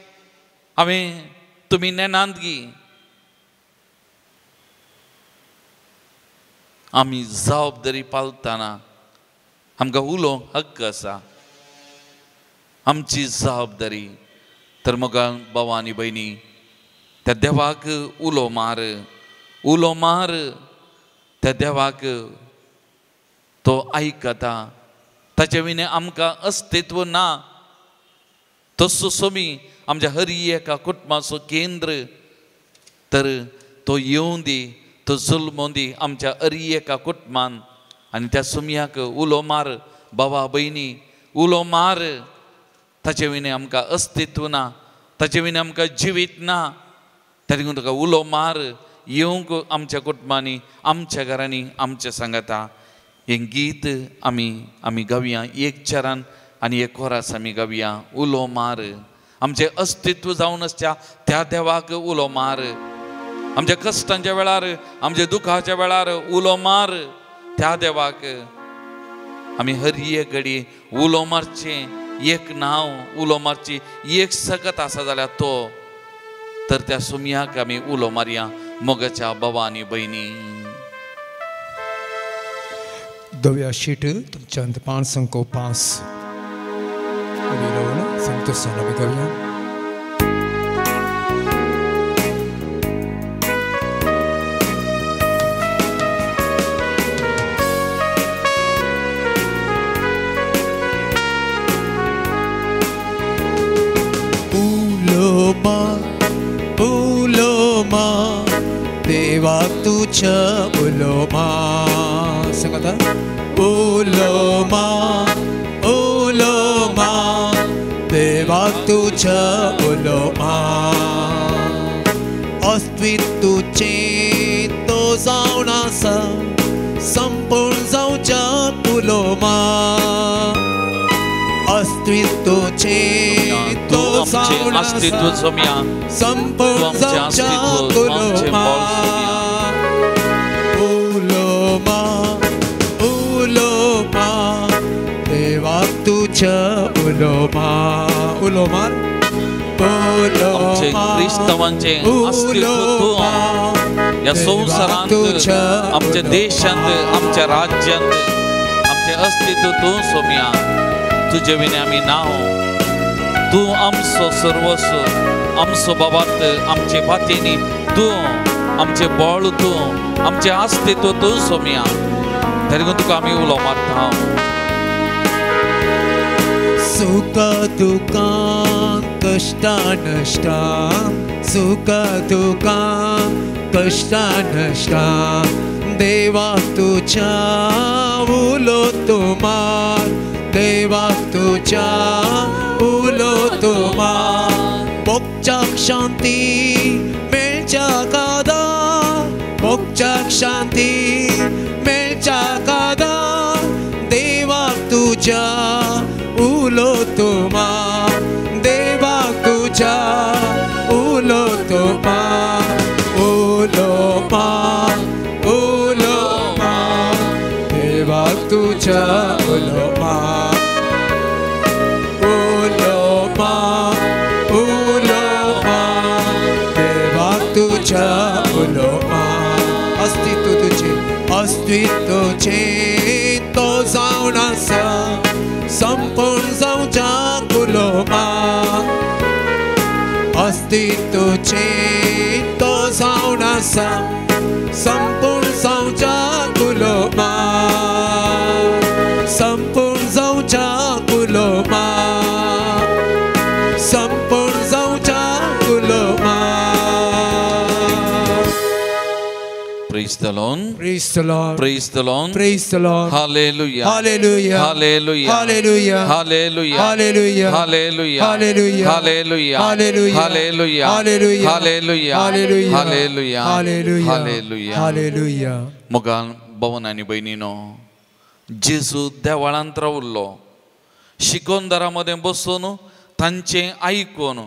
हांवें तुमी नेनांत गी आमी जबाबदारी पालतना आमकां उलोवंक हक्क आसा, आमची जबाबदारी। तर मग भाव आनी भयणी त्या देवाक उलो मार, उलो मार, त्या देवाक तो आयकता, ताचे विणे आमकां अस्तित्व ना। तसो सोमी आमच्या हरी एका कुटुंबाचो केंद्र, तर तो येवं दी, तो जल्मों दी आमच्या हरी एका कुटुंबान। आनी त्या सोमयाक उलो मार बाबा भयणी, उलो मार, ताचे विणे आमकां अस्तित्व ना, ताचे विणे आमकां जिवीत ना। तरी तुका उलो मार येवंक आमच्या कुटुंबांनी, आमच्या घरांनी, आमच्या सांगाता। हें गीत आमी आमी गावया एक चरान आनी एक कोरास आमी गावया। उलो मार आमचें अस्तित्व जावन आसच्या त्या देवाक उलो मार, आमच्या कश्टांच्या वेळार, आमच्या दुखाच्या वेळार उलो मार त्या देवाक। आमी हर एक घडी उलो मारचें, एक नांव उलो मारची, एक सकत आसा जाल्यार तो, तर त्या सुमयाक आमी उलो मारया मोगाच्या बाबा आनी भयणी। धव्या शीट तुमच्या 505 संतोषान आमी गावया। उलो मा, उलो मा, देवा तुझ्या उलो मा, सांगता उलो मा, उलो मा, देवा तुझ्या उलो मा, अस्तित्व तुझें तो जावन आसा, संपूर्ण जावच्या उलो मा, अस्तित्व तुझें तो जावन आसा, संपूर्ण जावच्या उलो मा, उलो मा, उलो मा, देवा तुझ्या उलो मा, उलो मार, उलो मा, क्रिस्तांवांचें अस्तित्व तूं ह्या संवसारांत, आमच्या देशांत, आमच्या राज्यांत आमचें अस्तित्व तूं सोम्या। तुजे विणे आमी ना, तूं आमचो सर्वस्व, आमचो बाबात, आमचे फातींनी तूं, आमचें बळ तूं, आमचें अस्तित्व तूं सोम्या। तरी तुका आमी उलो मारता। सुख दुखां कश्टां नश्टां, सुख दुखां कश्टां नश्टां, देवा तुझ्या उलो तूं मार, देवा तुझ्या उलो तूं मार, मोगच्याक शांती मेळच्या कादार, मोगच्याक शांती मेळच्या कादार, देवा तुझ्या उलो तूं मार, देवा तुझ्या उलो तूं मार, उलो मार, उलो मार, देवा तुझ्या उलो मार, उलो मार, उलो मार, देवा तुझ्या उलो मार, अस्तित्व तुझें, अस्तित्व तुझें तो जावन आसा, संपूर्ण जावच्या उलो मार, अस्तित्व तुझें तो जावन आसा, संपूर्ण जावच्या उलो मार, संपूर्ण जावच्या उलो मार, संपूर्ण जावच्या उलो मार। Praise the Lord. Praise the Lord. Praise the Lord. Praise the Lord. Hallelujah. Hallelujah. Hallelujah. Hallelujah. Hallelujah. Hallelujah. Hallelujah. Hallelujah. Hallelujah. Hallelujah. Hallelujah. Hallelujah. Hallelujah. Hallelujah. Hallelujah. Hallelujah. Hallelujah. Hallelujah. मोगान भवन आनी भयणीनो, जेजू देवळांत रावल्लो, शिकोनदारा मदें बसून तांचें आयकून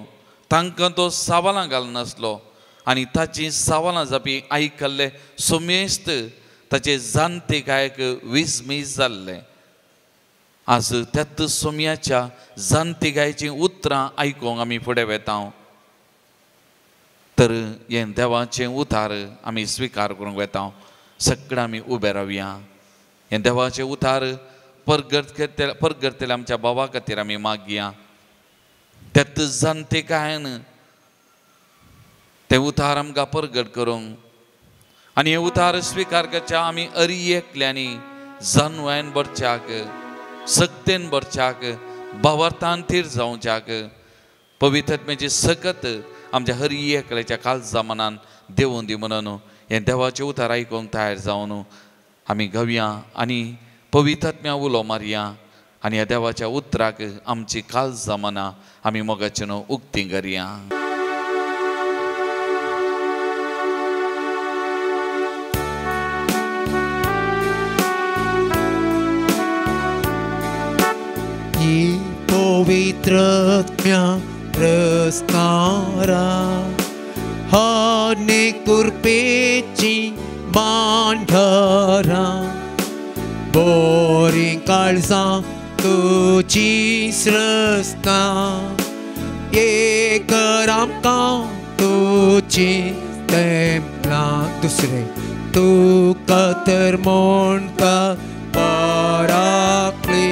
तांकां तो सवालां घालनासलो आनी ताचीं सवालां जापी आयकल्ले सुमेस्त ताचे जाणटे गायक विस्मीत जाल्ले। आज त्याच सोम्याच्या जाणटे गायचीं उतरां आयकूंक आमी फुडें वेता। तर हें देवाचें उतार आमी स्विकार करूंक वेता. सगळें आमी उबे रावया. हें देवाचें उतार परगटतले आमच्या भावा खातीर आमी मागया. त्यात जाणटेकायन तें उतार आमकां परगट करूंक आनी हें उतार स्विकार करच्या आमी अरी एकल्यांनी जानवायन भरच्याक, सक्तेन भरच्याक, भावार्थान थीर जावच्याक पवित्रत्म्याची सकत आमच्या हरी एकल्याच्या काळजा मनान देवून दी म्हणून हें देवाचें उतार आयकूंक तयार जावन आमी घेवया आनी पवित्रत्म्या उलो मारया आनी ह्या देवाच्या उतराक आमची काळजा मनां आमी मोगाचें न्हू उक्ती करया. पवित्रत्म्या रसनारा हने कुरपेची मांढरा बोरी काळजां तुजी स्रसना एक आमकां तुजी तेंपलां. दुसरें तुका तर म्हणटा पराकली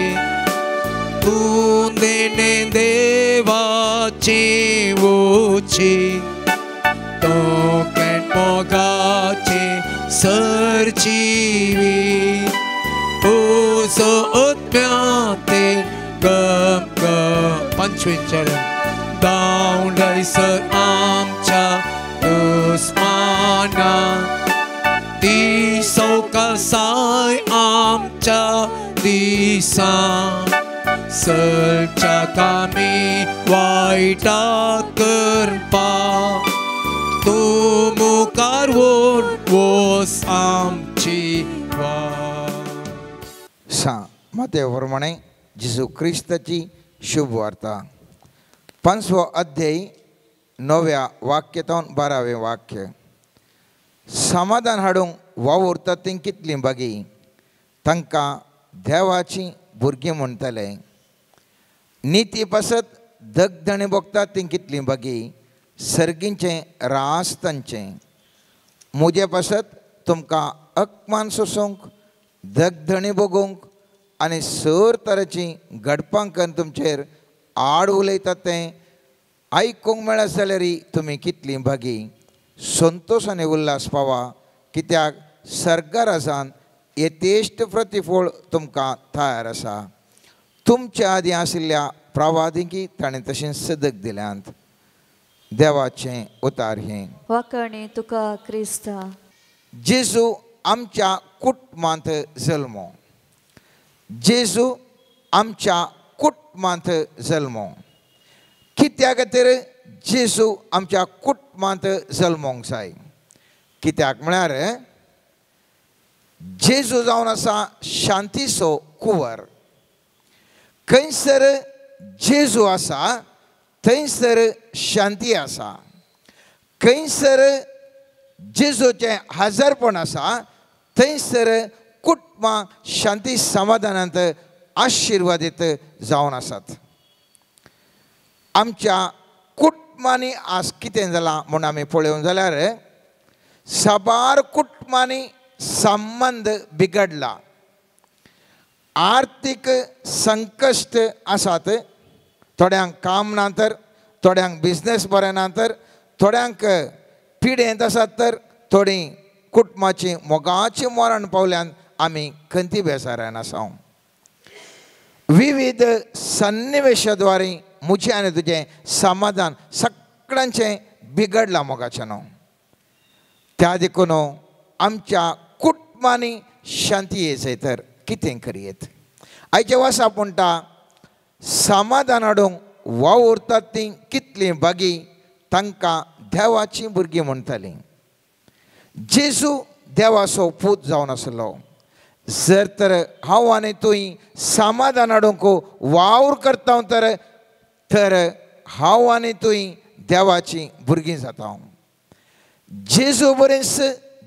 तूं देणे देवाची उची तो मोगाचे सरजीवी उजो उत्म्याते गम गम. पंचवीस चरण दावलयसर आमच्या दुस्माना ती सवकासाय आमच्या दिसा सलच्या कामी वायटा करपा तूं मुखार वोस आमची सा मातेव प्रमाणे जेजू क्रिस्ताची शुभ वार्ता 5वो अध्याय 9व्या वाक्य 12वें वाक्य. समाधान हाडूंक वावुरतात तीं कितलीं बागी तांकां देवाचीं भुरगीं म्हणटले. निती पासत दगदणी भोगतात तीं कितलीं बागी सर्गींचें रास तांचें. म्हजे पासत तुमकां अपमान सोसूंक, दगदणी भोगूंक आनी सर तरेचीं घडपां करून तुमचेर आड उलयतात तें आयकूंक मेळत जाल्यार तुमी कितलीं भागी संतोश आनी उल्हास पावा, कित्याक सर्गाराजान यथेश्ट प्रतिफळ तुमकां तयार आसा. तुमच्या आदीं आशिल्ल्या प्रवादींकी ताणें तशें सदक दिल्यांत. देवाचें उतार हें. वाकणी तुका क्रिस्ता. जेजू आमच्या कुटुंबांत जल्मो. जेजू आमच्या कुटुंबांत जल्मो. कित्या खातीर जेजू आमच्या कुटुंबांत जल्मोंक जाय? कित्याक म्हळ्यार जेजू जावन आसा शांतीचो कुंवर. खंयसर जेजू आसा थंयसर शांती आसा. खंयसर जेजूचें हजारपण आसा थंयसर कुटुंबां शांती समाधानांत आशिर्वादीत जावन आसात. आमच्या कुटुंबांनी आज कितें जालां म्हूण आमी पळोवंक जाल्यार साबार कुटुंबांनी संबंद बिगडला, आर्थीक संकश्ट आसात. थोड्यांक काम ना तर, थोड्यांक बिजनेस बरें ना तर, थोड्यांक पिडेंत आसात तर, थोडीं कुटुंबाची मोगाची मरण पावल्यान आमी खंती बेजारान आसा. विविध सन्निवेशा द्वारे म्हजें आनी तुजें समाधान सगळ्यांचें बिगडलां मोगाचें न्हू. त्या देखून आमच्या कुटुंबांनी शांती येयचें तर कितें करयेत? आयचें वासाप म्हणटा समाधान हाडूंक वावुरतात तीं कितलीं बागी तांकां देवाचीं भुरगीं म्हणटालीं. जेजू देवाचो पूत जावन आसलो. जर तर हांव आनी तुवें समाधान हाडूंक वावर करता तर तर हांव आनी तुवें देवाचीं भुरगीं जाता. जेजू बरेंच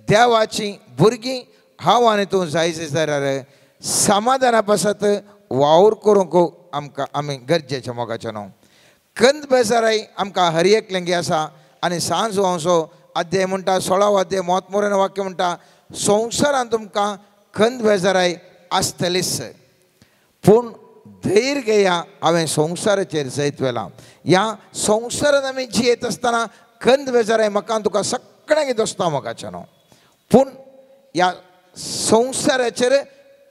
देवाचीं भुरगीं हांव आनी तूं जायचे जाल्यार समाधाना पासत वावर करूंक आमकां आमी गरजेचें मोगाचें न्हू. कंद बेजाराय आमकां हर एकल्यांगी आसा आनी सान जुवांचो अध्याय म्हणटा 16वो अध्याय मोतमोरेन वाक्य म्हणटा संवसारान तुमकां खंत बेजाराय आसतलीच पूण धैर्य घेया हांवें संवसाराचेर जैत व्हेलां. ह्या संवसारान आमी जियेत आसतना खंत बेजाराय म्हाका तुका सगळ्यांक दोस्ता मोगाचें न्हू पूण ह्या संवसाराचेर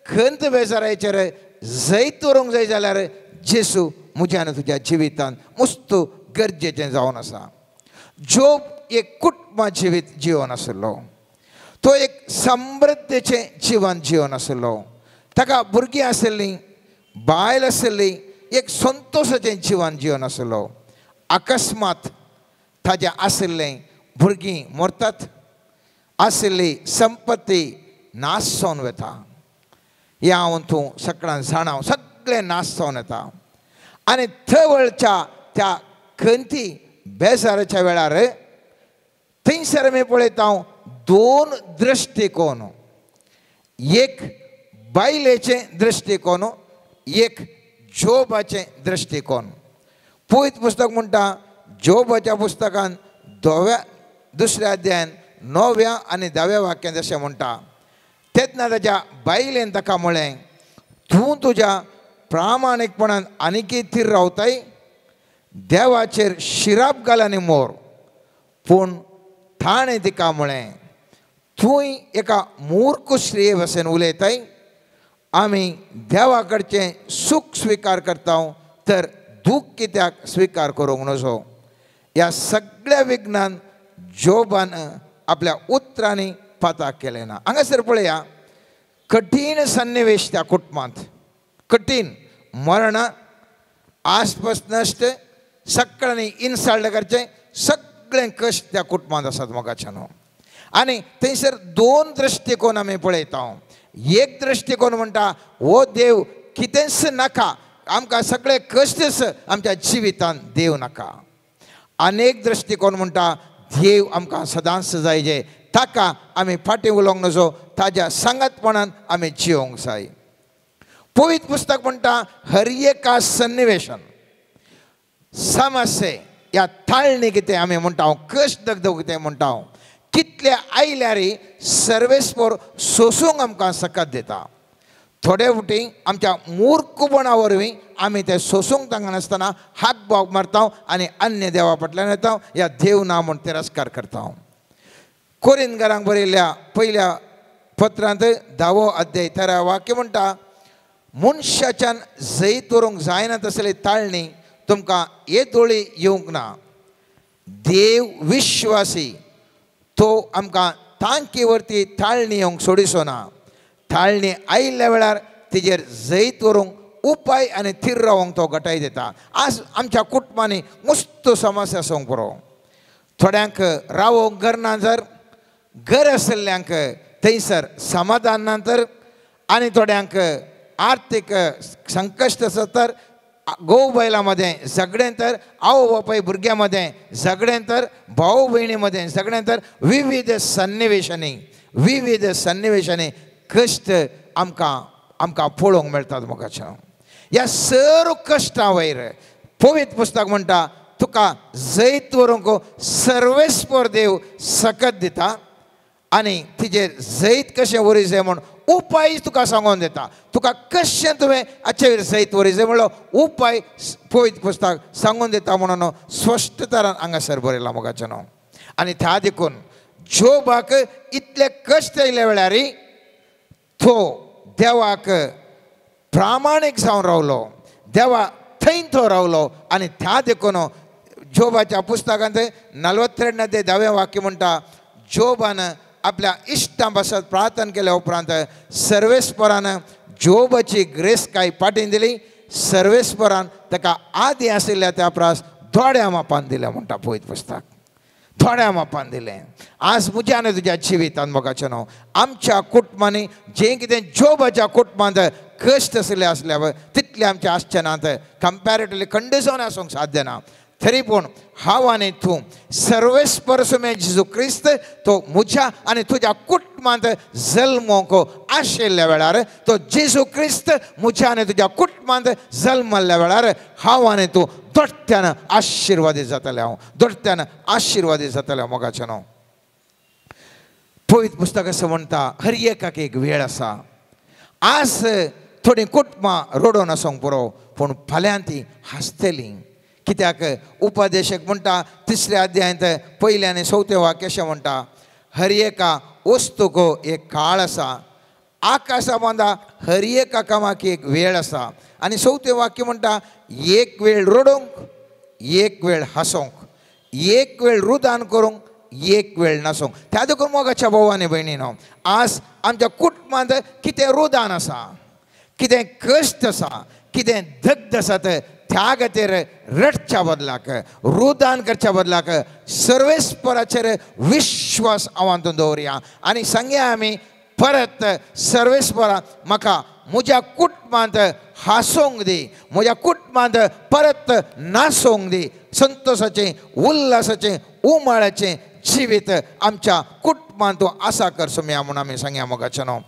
खंत बेजारायचेर जैत व्हरूंक जाय जाल्यार जेसू म्हज्या आनी तुज्या जिवितान मुस्त गरजेचें जावन आसा. जोब एक कुटुंबा जिवीत जिवन आशिल्लो तो एक समृद्धीचें जिवन जिवन आशिल्लो ताका भुरगीं आशिल्लीं बायल आशिल्ली एक संतोशाचें जिवन जिवन आशिल्लो. अकस्मात ताजें आशिल्लें भुरगीं मरतात आशिल्ली संपत्ती नाश जावन वता. ह्या हांव तूं सगळ्यां जाणा सगळें नाश जावन येता आनी थंयच्या त्या खंती बेजाराच्या वेळार थंयसर आमी पळयता दोन दृश्टिकोन एक बायलेचें दृश्टिकोन एक जोबाचें दृश्टिकोन. पवित्र पुस्तक म्हणटा जोबाच्या पुस्तकान 2व्या अध्यायान 9व्या आनी 10व्या वाक्यांत अशें म्हणटा तेन्ना ताच्या बायलेन ताका म्हळें तूं तुज्या प्रामाणीकपणान आनीकय थीर रावताय देवाचेर शिराप घाल आनी मोर. पूण ताणें तिका म्हळें तूंय एका मूर्ख स्त्रिये भशेन उलयताय आमी देवा कडचें सूख स्विकार करता तर दूख कित्याक स्विकार करूंक नजो. ह्या सगळ्या विघ्नान जोबान आपल्या उतरांनी पाता केलें ना. हांगासर पळया कठीण सन्निवेश त्या कुटुंबांत कठीण मरण आसपास नश्ट सगळ्यांनी इन्सल्ट करचें सगळें कश्ट त्या कुटुंबांत आसात मोगाचें न्हू. आनी थंयसर दोन दृश्टिकोन आमी पळयता. एक दृश्टिकोन म्हणटा हो देव कितेंच नाका आमकां सगळे कश्टच आमच्या जिवितान देव नाका. आनी एक दृश्टिकोन म्हणटा देव आमकां सदांच जाय जे ताका आमी फाटीं उलोवंक नजो ताज्या सांगातपणान आमी जिवंक जाय. पवित्र पुस्तक म्हणटा हर एका सन्निवेशन समस्ये ह्या ताळणी कितें आमी म्हणटा कश्ट दगदग कितें म्हणटा कितले आयल्यार सर्वेस्पोर सोसूंक आमकां सकत दिता. थोडे फावटी आमच्या मूर्खपणा वरवीं आमी ते सोसूंक तांकनासतना हात बोग मारता आनी अन्य देवा फाटल्यान येता ह्या देव ना म्हूण तिरस्कार करता. कोरिंदकारांक बरयल्ल्या पयल्या पत्रांत 10वो अध्याय 13 वाक्य म्हणटा मनशाच्यान जैत व्हरूंक जायना तसली ताळणी तुमकां येदोळी येवंक ना. देव विश्वासी तो आमकां तांकी वरती ताळणी येवंक सोडिसो ना. ताळणी आयिल्ल्या वेळार तिजेर जैत व्हरूंक उपाय आनी थीर रावंक तो गटाय दिता. आज आमच्या कुटुंबांनी मुस्त समस्या आसूंक पुरो थोड्यांक रावोंक घर ना जर घर आशिल्ल्यांक थंयसर समाधान ना तर आनी थोड्यांक आर्थीक संकश्ट आसा तर घोव बायलां मदें झगडें तर आवय बापाय भुरग्यां मदें झगडें तर भाव भयणी मदें झगडें तर विविध सन्निवेशांनी कश्ट आमकां आमकां पळोवंक मेळटात मोगाचें. ह्या सर्व कश्टां वयर पवित्र पुस्तक म्हणटा तुका जैत व्हरूंक सर्वेस्पोर देव सकत दिता आनी तिजेर जैत कशें व्हरी जाय म्हूण उपाय तुका सांगून दिता. तुका कशें तुवें हाचे वयर जैत व्हरी जाय म्हणलो उपाय पवित्र पुस्तक सांगून दिता म्हणून स्पश्ट तरान हांगासर बरयलां मोगाचें न्हू. आनी त्या देखून जोबाक इतले कश्ट आयिल्ल्या वेळार तो देवाक प्रामाणीक जावन रावलो देवा थंय तो रावलो. आनी त्या देखून जोबाच्या पुस्तकांत 42 10वें वाक्य म्हणटा जोबान आपल्या इश्टां पासत प्रार्थना केल्या उपरांत सर्वेस्परान जोबाची ग्रेसकाय पाटीन दिली. सर्वेस्परान ताका आदी आशिल्ल्या त्या प्रास थोड्या मापान दिलें म्हणटा पवित्र पुस्तक थोड्या मापान दिलें. आज म्हज्या आनी तुज्या जिवितान मोगाचें न्हू आमच्या कुटुंबांनी जें कितें जोबाच्या कुटुंबांत कश्ट आशिल्ले आसल्या पळय तितलें आमचें आसचें नात कंपॅरेटिवली कंडिशन आसूंक साध्य ना. तरी पूण हांव आनी तूं सर्वेस्पर सुमे जेजू क्रिस्त तो म्हज्या आनी तुज्या कुटुंबांत जल्मोंक आशिल्ल्या वेळार, तो जेजू क्रिस्त म्हज्या आनी तुज्या कुटुंबांत जल्मल्ल्या वेळार हांव आनी तूं दोट्ट्यान आशिर्वादी जातलें. हांव दोट्ट्यान आशिर्वादी जातलें. मोगाचें न्हू पवित्र पुस्तक अशें म्हणटा, हर एकाक एक वेळ आसा. आज थोडीं कुटुंबां रडोवन आसूंक पुरो, पूण फाल्यां तीं हांसतलीं. कित्याक उपदेशक म्हणटा तिसऱ्या अध्यायांत पयलें आनी चवथें वाक्य अशें म्हणटा, हर एका वस्तूक एक काळ आसा, आकाशा बांदा हर एका कामाक एक वेळ आसा. आनी चवथें वाक्य म्हणटा, एक वेळ रडोवंक, एक वेळ हांसोंक, एक वेळ रुदान करूंक, एक वेळ नासूंक. त्या देखून मोगाच्या भाव आनी भयणीनो, आज आमच्या कुटुंबांत कितें रुदान आसा, कितें कश्ट आसा, कितें दग्ध आसा, त्या खातीर रडच्या बदलाक, रुदान करच्या बदलाक सर्वेस्पराचेर विश्वास आवांतून दवरया आनी सांगया आमी परत सर्वेस्परा म्हाका म्हज्या कुटुंबांत हांसोंक दी, म्हज्या कुटुंबांत परत नासोंक दी. संतोशाचें, उल्हासाचें, उमाळ्याचें जिवीत आमच्या कुटुंबांत आसा कर सुमया म्हूण आमी सांगया. मोगाचें न्हू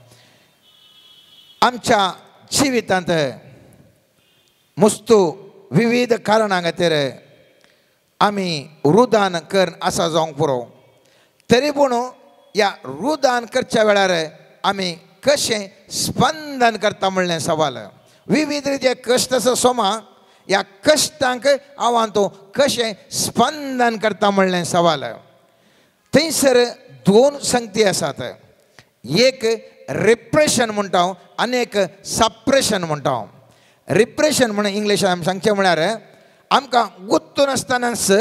आमच्या जिवितांत मुस्तू विविध कारणां खातीर आमी रुदान कर आसा जावंक पुरो, तरी पूण ह्या रुदान करच्या वेळार आमी कशें स्पंदन करता म्हणलें सवाल. विविध रितीचे कश्ट आसा सोमा, ह्या कश्टांक हांव तूं कशें स्पंदन करता म्हणलें सवाल. थंयसर दोन संगती आसात, एक रिप्रेशन म्हणटा हांव आनी एक सप्रेशन म्हणटा हांव. रिप्रेशन म्हणून इंग्लिशान आमी सांगचें म्हळ्यार आमकां गुत्तून आसतनाच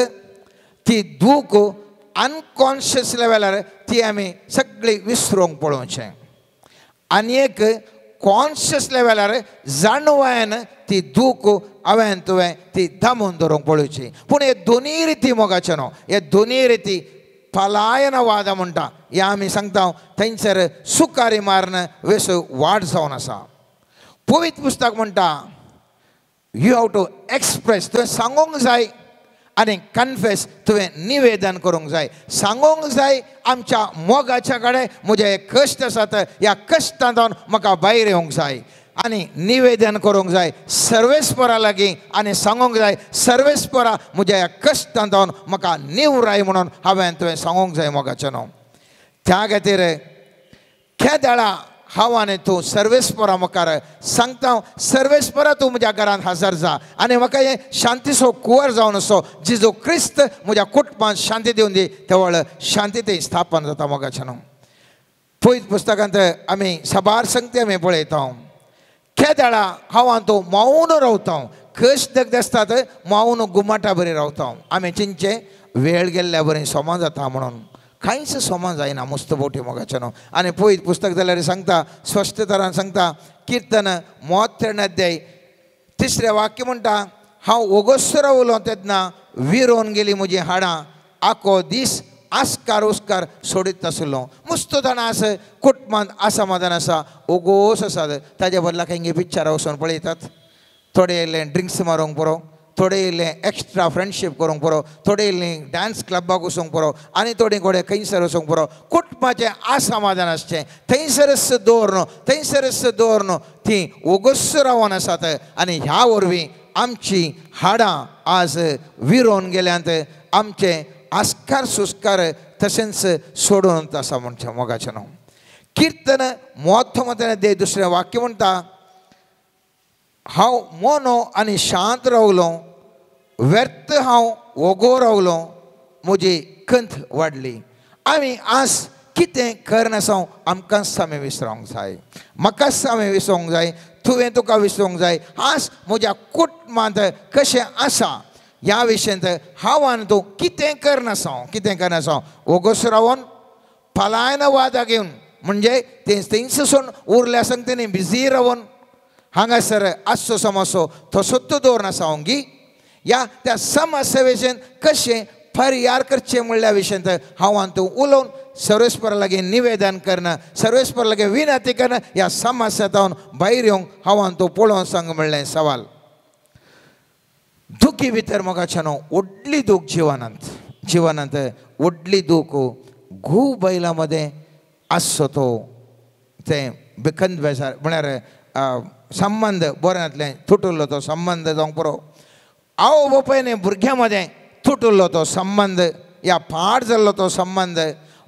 ती दूख अनकॉन्शियस लेवलार ती आमी सगळी विसरूंक पळोवचें, आनी एक कॉन्शियस लेवलार जाणवायन ती दूख हांवें तुवें ती दामून दवरूंक पळोवची. पूण हे दोनूय रिती मोगाचें न्हू, हे दोनूय रिती पलायनवाद म्हणटा हे आमी सांगता थंयसर सुकारी मारून वेस वाड जावन आसा. पवित्र पुस्तक म्हणटा you have to express, तुवें सांगूंक जाय आनी कन्फेस, तुवें निवेदन करूंक जाय, सांगूंक जाय आमच्या मोगाच्या कडेन म्हजे हे कश्ट आसात, ह्या कश्टांतून म्हाका भायर येवंक जाय आनी निवेदन करूंक जाय सर्वेस्परा लागीं आनी सांगूंक जाय सर्वेस्परा म्हज्या ह्या कश्टांतून म्हाका निवराय म्हणून हांवें तुवें सांगूंक जाय. मोगाचें न्हू त्या खातीर केदळा हांव आनी तूं सर्वेस्परा मुखार सांगता, सर्वेस्परा तूं म्हज्या घरांत हजर जा आनी म्हाका हें शांतीचो कुंवर जावन असो जेजू क्रिस्त म्हज्या कुटुंबांत शांती दिवन दी, तेवळ शांती थंय स्थापन जाता. मोगाचें न्हू पयत पुस्तकांत आमी साबार संगती आमी पळयता, केदळा हांव आनी तूं मौन रावता, कश्ट दग्ध आसतात मौन गुमाटा बरी रावता. आमी चिंतचें वेळ गेल्ल्या बरी सोमा जाता म्हणून कांयच सोमा जायना मुस्त बोटी मोगाचें न्हू. आनी पयत पुस्तक जाल्यार सांगता, स्पश्टतरान सांगता, किर्तन 33 अध्याय तिसरें वाक्य म्हणटा, हांव ओगोस रावलो तेन्ना विरोवन गेली म्हजी हाडां, आखो दीस आस्कार उस्कार सोडीत आसलो. मुस्त जाणां आसा कुटुंबांत आसमाधान आसा, ओगोस आसात, ताजे बदला खंय पिक्चरां वचून पळयतात, थोडे येयले ड्रिंक्स मारूंक पुरो, थोडे इल्लें एक्स्ट्रा फ्रेंडशीप करूंक पुरो, थोडे इल्लीं डांस क्लबाक वचूंक पुरो आनी थोडीं कोडे खंयसर वचूंक पुरो. कुटुंबाचें असमाधान आसचें थंयसरच दवरन, थंयसरच दवरन तीं ओगोस रावन आसात आनी ह्या वरवीं आमची हाडां आज विरोवन गेल्यांत, आमचे आस्कार सुस्कार तशेंच सोडून आसा म्हणचें. मोगाचें न्हू किर्तन 33 अध्याय दुसरें वाक्य म्हणटा, हांव मोनो आनी शांत रावलो, व्यर्थ हांव वोगो रावलो, म्हजी कंत वाडली. आमी आज कितें करनासा आमकांच आमी विसरोंक जाय, म्हाकाच आमी विसरोंक जाय, तुवें तुका विसरोंक जाय. आज म्हज्या कुटुंबांत कशें आसा ह्या विशयांत हांव आनी तूं कितें करनासा, कितें करनासा, वोगोस रावन पलायनवादा घेवन म्हणजे तें थंयसर सोडून उरल्या सांगतेनी बिजी रावन हांगासर आसचो समस्यो तसोच दवरनासा हांव गी ह्या त्या समस्या विशयन कशें परिहार करचें म्हणल्या विशयांत हांव आनी तूं उलोवन सर्वेस्परा लागीं निवेदन करणं, सर्वेस्परा लागीं विनंती करणं, ह्या समस्या जावन भायर येवंक हांव आनी तूं पळोवन सांग म्हणलें सवाल. दुखी भितर मोगाच्यानो व्हडली दूख जिवनांत जिवनांत व्हडली दूख घोव बैला मदें आसचो तो तें बेखंद बेजार म्हळ्यार संबंद बरें जातलें तुटुल्लो तो संबंद जावंक पुरो आवय बापाय न्ही भुरग्यां मदें तुटुल्लो तो संबंद या पाड जाल्लो तो संबंद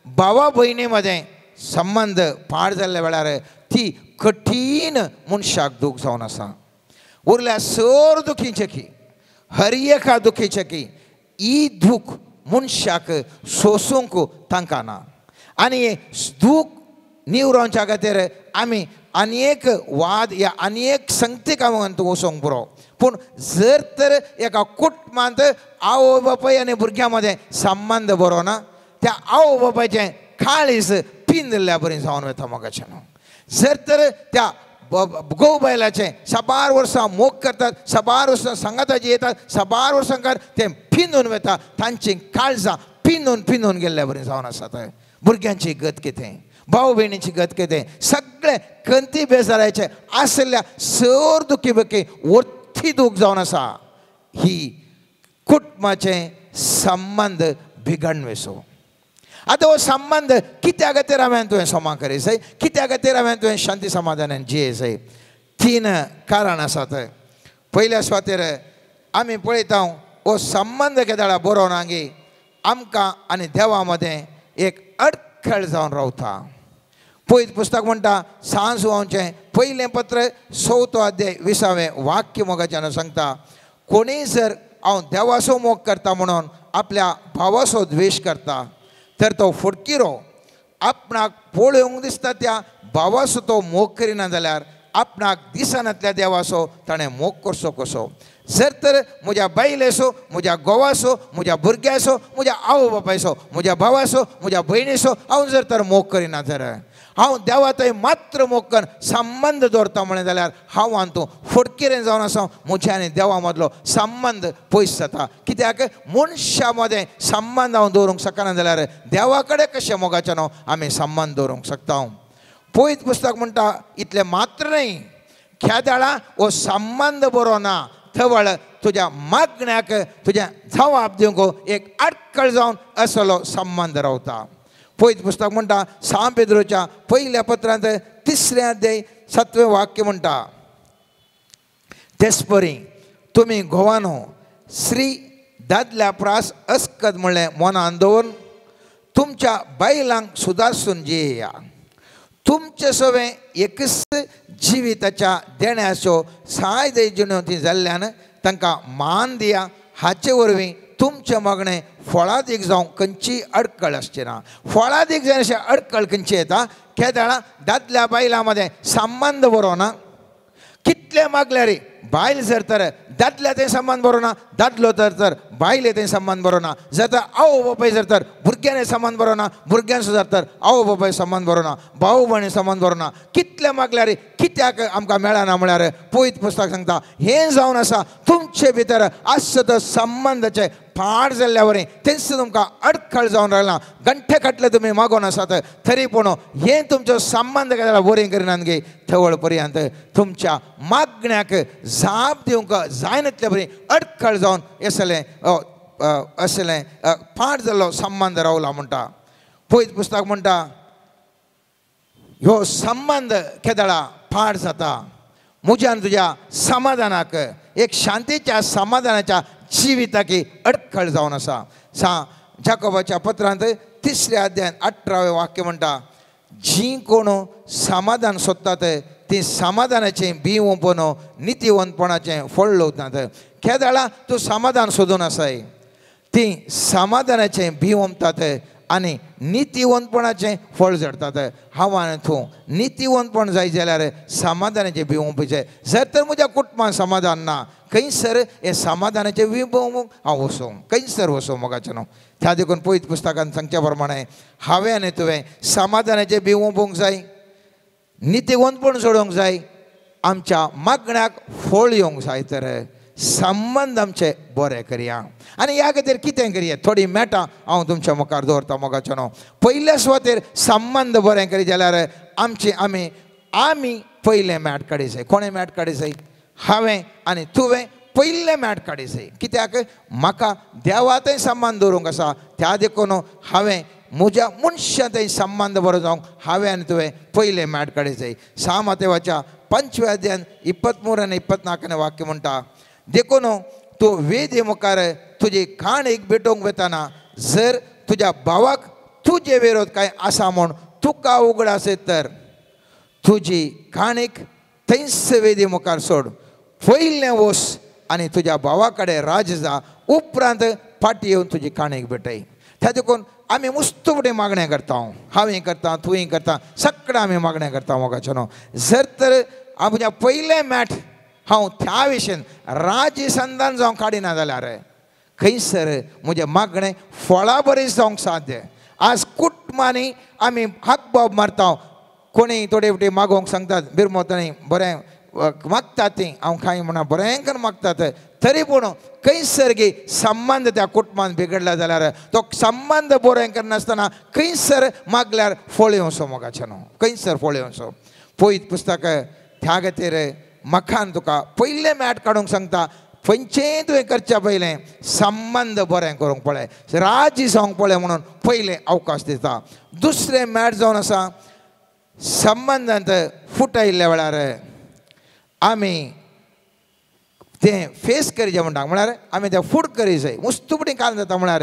भावा भयणी मदें संबंद पाड जाल्ल्या वेळार ती कठीण मनशाक दूख जावन आसा. उरल्या सर दुखीचें की हर एका दुखीचें की ही दूख मनशाक सोसूंक तांकां ना आनी दूख निवरोवच्या खातीर आमी आनी एक वाद या आनी एक संगतीक आमी वचोंक पुरो. पूण जर तर एका कुटुंबांत आवय बापाय आनी भुरग्यां मदें संबंद बरो ना त्या आवय बापायचें काळीज पिंजल्ल्या बरी जावन वता मोगाच्यान. जर तर त्या घोव बायलाचें साबार वर्सां मोग करतात साबार वर्सां सांगाताची येतात साबार वर्सां तें पिंजून वता तांची काळजां पिंजून पिंजून गेल्ल्या बरी जावन आसात. भुरग्यांची गत कितें भाव भयणीची गत कितें सगळे खंती बेजारायचे आसल्या सर दुखी बकी वर्थी दूख जावन आसा. ही कुटुंबाचें संबंद बिगड वेसो. आतां हो संबंद कित्या खातीर हांवें तुवें सोमा करी जाय कित्या खातीर हांवें तुवें शांती समाधानान जिये जाय तीन कारण आसात. पयल्या सुवातेर आमी पळयता हो संबंद केदाळा बरो ना गी आमकां आनी देवा मदें एक अडखळ जावन रावता. पयत पुस्तक म्हणटा सांज जावचें पयलें पत्र 4 अध्याय 20वें वाक्य मोगाच्यान सांगता कोणीय जर हांव देवाचो मोग करता म्हणून आपल्या भावाचो द्वेश करता तर तो फटकिरो आपणाक पळोवंक दिसता त्या भावाचो तो मोग करिना जाल्यार आपणाक दिसनातल्या देवाचो ताणें मोग करचो कसो. जर तर म्हज्या बायलेचो म्हज्या घोवाचो म्हज्या भुरग्याचो म्हज्या आवय बापायचो म्हज्या भावाचो म्हज्या भयणीचो हांव जर तर मोग करिना तर हांव देवा थंय मात्र मोग कर संबंद दवरता म्हणलें जाल्यार हांव आनी तूं फटकिरें जावन आसा म्हज्या आनी देवा मदलो संबंद पयस जाता. कित्याक मनशा मदें संबंद हांव दवरूंक शकना जाल्यार देवा कडेन कशें मोगाचें न्हू आमी संबंद दवरूंक शकता. पयत पुस्तक म्हणटा इतलें मात्र न्हय खेदाळा हो संबंद बरो ना थवळ तुज्या मागण्याक तुज्या जवाब दिवंक एक अडखळ जावन असलो संबंद रावता. पयत पुस्तक म्हणटा सांत पेद्रोच्या पयल्या पत्रांत 3 अध्याय 7वें वाक्य म्हणटा तेच परी तुमी घोवानो श्री दादल्या प्रास अस्कत म्हणलें मनान दवरून तुमच्या बायलांक सुदारसून जियेया. तुमचे सवें एकच जिविताच्या देण्याच्यो साय जिण्यो ती जाल्ल्यान तांकां मान दिया हाचे वरवीं तुमचें मागणें फळादीक जावं खंयची अडकळ आसची ना. फळादीक जाय अशें अडकळ खंयची येता केदाळा दादल्या बायलां मदें संबंद बरो ना कितले मागल्यार बायल जर तर दादल्या थंय संबंद बरो ना दादलो तर तर बायले थंय संबंद बरो ना जर तर आवय बापाय जर तर भुरग्यांनी संबंद बरो ना भुरग्यांचो जर तर आवय बापाय संबंद बरो ना भाव भयणी संबंद बरो ना कितले मागल्यार कित्याक आमकां मेळना म्हळ्यार पयत पुस्तक सांगता हें जावन आसा तुमचे भितर आसता तो संबंदाचे पाड जाल्ल्या वरी तेंच तुमकां अडखळ जावन रावला गंठे काटले तुमी मागोवन आसात तरी पूण हें तुमचो संबंद केल्यार बरें करिनात गे थवळ पर्यंत तुमच्या मागण्याक जाप दिवंक जायनातले बरी अडखळ जावन असलें असलें पाड जाल्लो संबंद रावला म्हणटा. पयत पुस्तक म्हणटा ह्यो संबंद केदळा पाड जाता म्हज्यान तुज्या समाधानाक एक शांतीच्या समाधानाच्या जिविताक अडखळ जावन आसा. सा जाकोबाच्या पत्रांत 3 अध्याय 18वें वाक्य म्हणटा जी कोण समाधान सोदतात ती समाधानाचें बी ओंपन नितीवंतपणाचें फळ लवतात. केदाळा तूं समाधान सोदून आसाय ती समाधानाचें बी ओंपतात आनी नितीवंतपणाचें फळ झडतात. हांव आनी तूं नितीवंतपण जाय जाल्यार समाधानाचें बी ओंपचें. जर तर म्हज्या कुटुंबान समाधान ना खंयसर हें समाधानाचें बी ओंपूंक हांव वचूं खंयसर वचूं मोगाचें न्हू. त्या देखून पयत पुस्तकान सांगच्या प्रमाणें हांवें आनी तुवें समाधानाचें बी ओंपूंक जाय नितीवंतपण जोडूंक जाय आमच्या मागण्याक फळ येवंक जाय तर संबंद आमचे बरे करया. आनी ह्या खातीर कितें करया थोडी मेटां हांव तुमच्या मुखार दवरता मोगाचो न्हू. पयल्या सुवातेर संबंद बरें करी जाल्यार आमची आमी आमी पयलें मेट काडी जाय. कोणें मेट काडी जाय? हांवें आनी तुवें पयलें मॅट काडी जाय. कित्याक म्हाका देवा थंय संबंद दवरूंक आसा, त्या देखून हांवें म्हज्या मनशां थंय संबंद बरो जावंक हांवें आनी तुवें पयलें मॅट काडी जाय. सा मातेवाच्या 5व्या अध्यायान 23 आनी 24 वाक्य म्हणटा, देखून तूं वेदी मुखार तुजी काणीक भेटोवंक वतना जर तुज्या भावाक तुजे विरोध कांय आसा म्हूण तुका उगड आसत तर तुजी काणीक थंयच वेदी मुखार सोड, पयलें वस आनी तुज्या भावा कडेन राज जा, उपरांत फाटी येवन तुजी काणीक भेटय. त्या देखून आमी मुस्त फुडें मागणें करता, हांवें करता, तुवें करता, सगळें आमी मागणें करता मोगाचें न्हू. जर तर म्हज्या पयलें मॅट हांव त्या विशयन राजी संदान जावंक काडिना जाल्यार खंयसर म्हजें मागणें फळा बरें जावंक साध्य. आज कुटुंबांनी आमी हाकबाब मारता, कोणी थोडे फावटी मागोवंक सांगतात, बिरमोतांनी बरें मागतात ती, हांव कांय म्हणा बरें करून मागतात, तरी पूण खंयसर गी संबंद त्या कुटुंबान बिगडला जाल्यार तो संबंद बरें करनासतना खंयसर मागल्यार फळ येवचो मोगाचें न्हू, खंयसर फळ येवचो. पयत पुस्तक त्या खातीर म्हाका तुका पयलें मॅट काडूंक सांगता, खंयचेंय तुवें करच्या पयलें संबंद बरें करूंक पळय, राजी जावंक पळय म्हणून पयलें अवकाश दिता. दुसरें मॅट जावन आसा संबंदांत फुटायिल्ल्या वेळार आमी तें फेस करीचे म्हणटा, म्हळ्यार आमी तें फूट करी जाय. मुस्तुपटी कारण जाता म्हळ्यार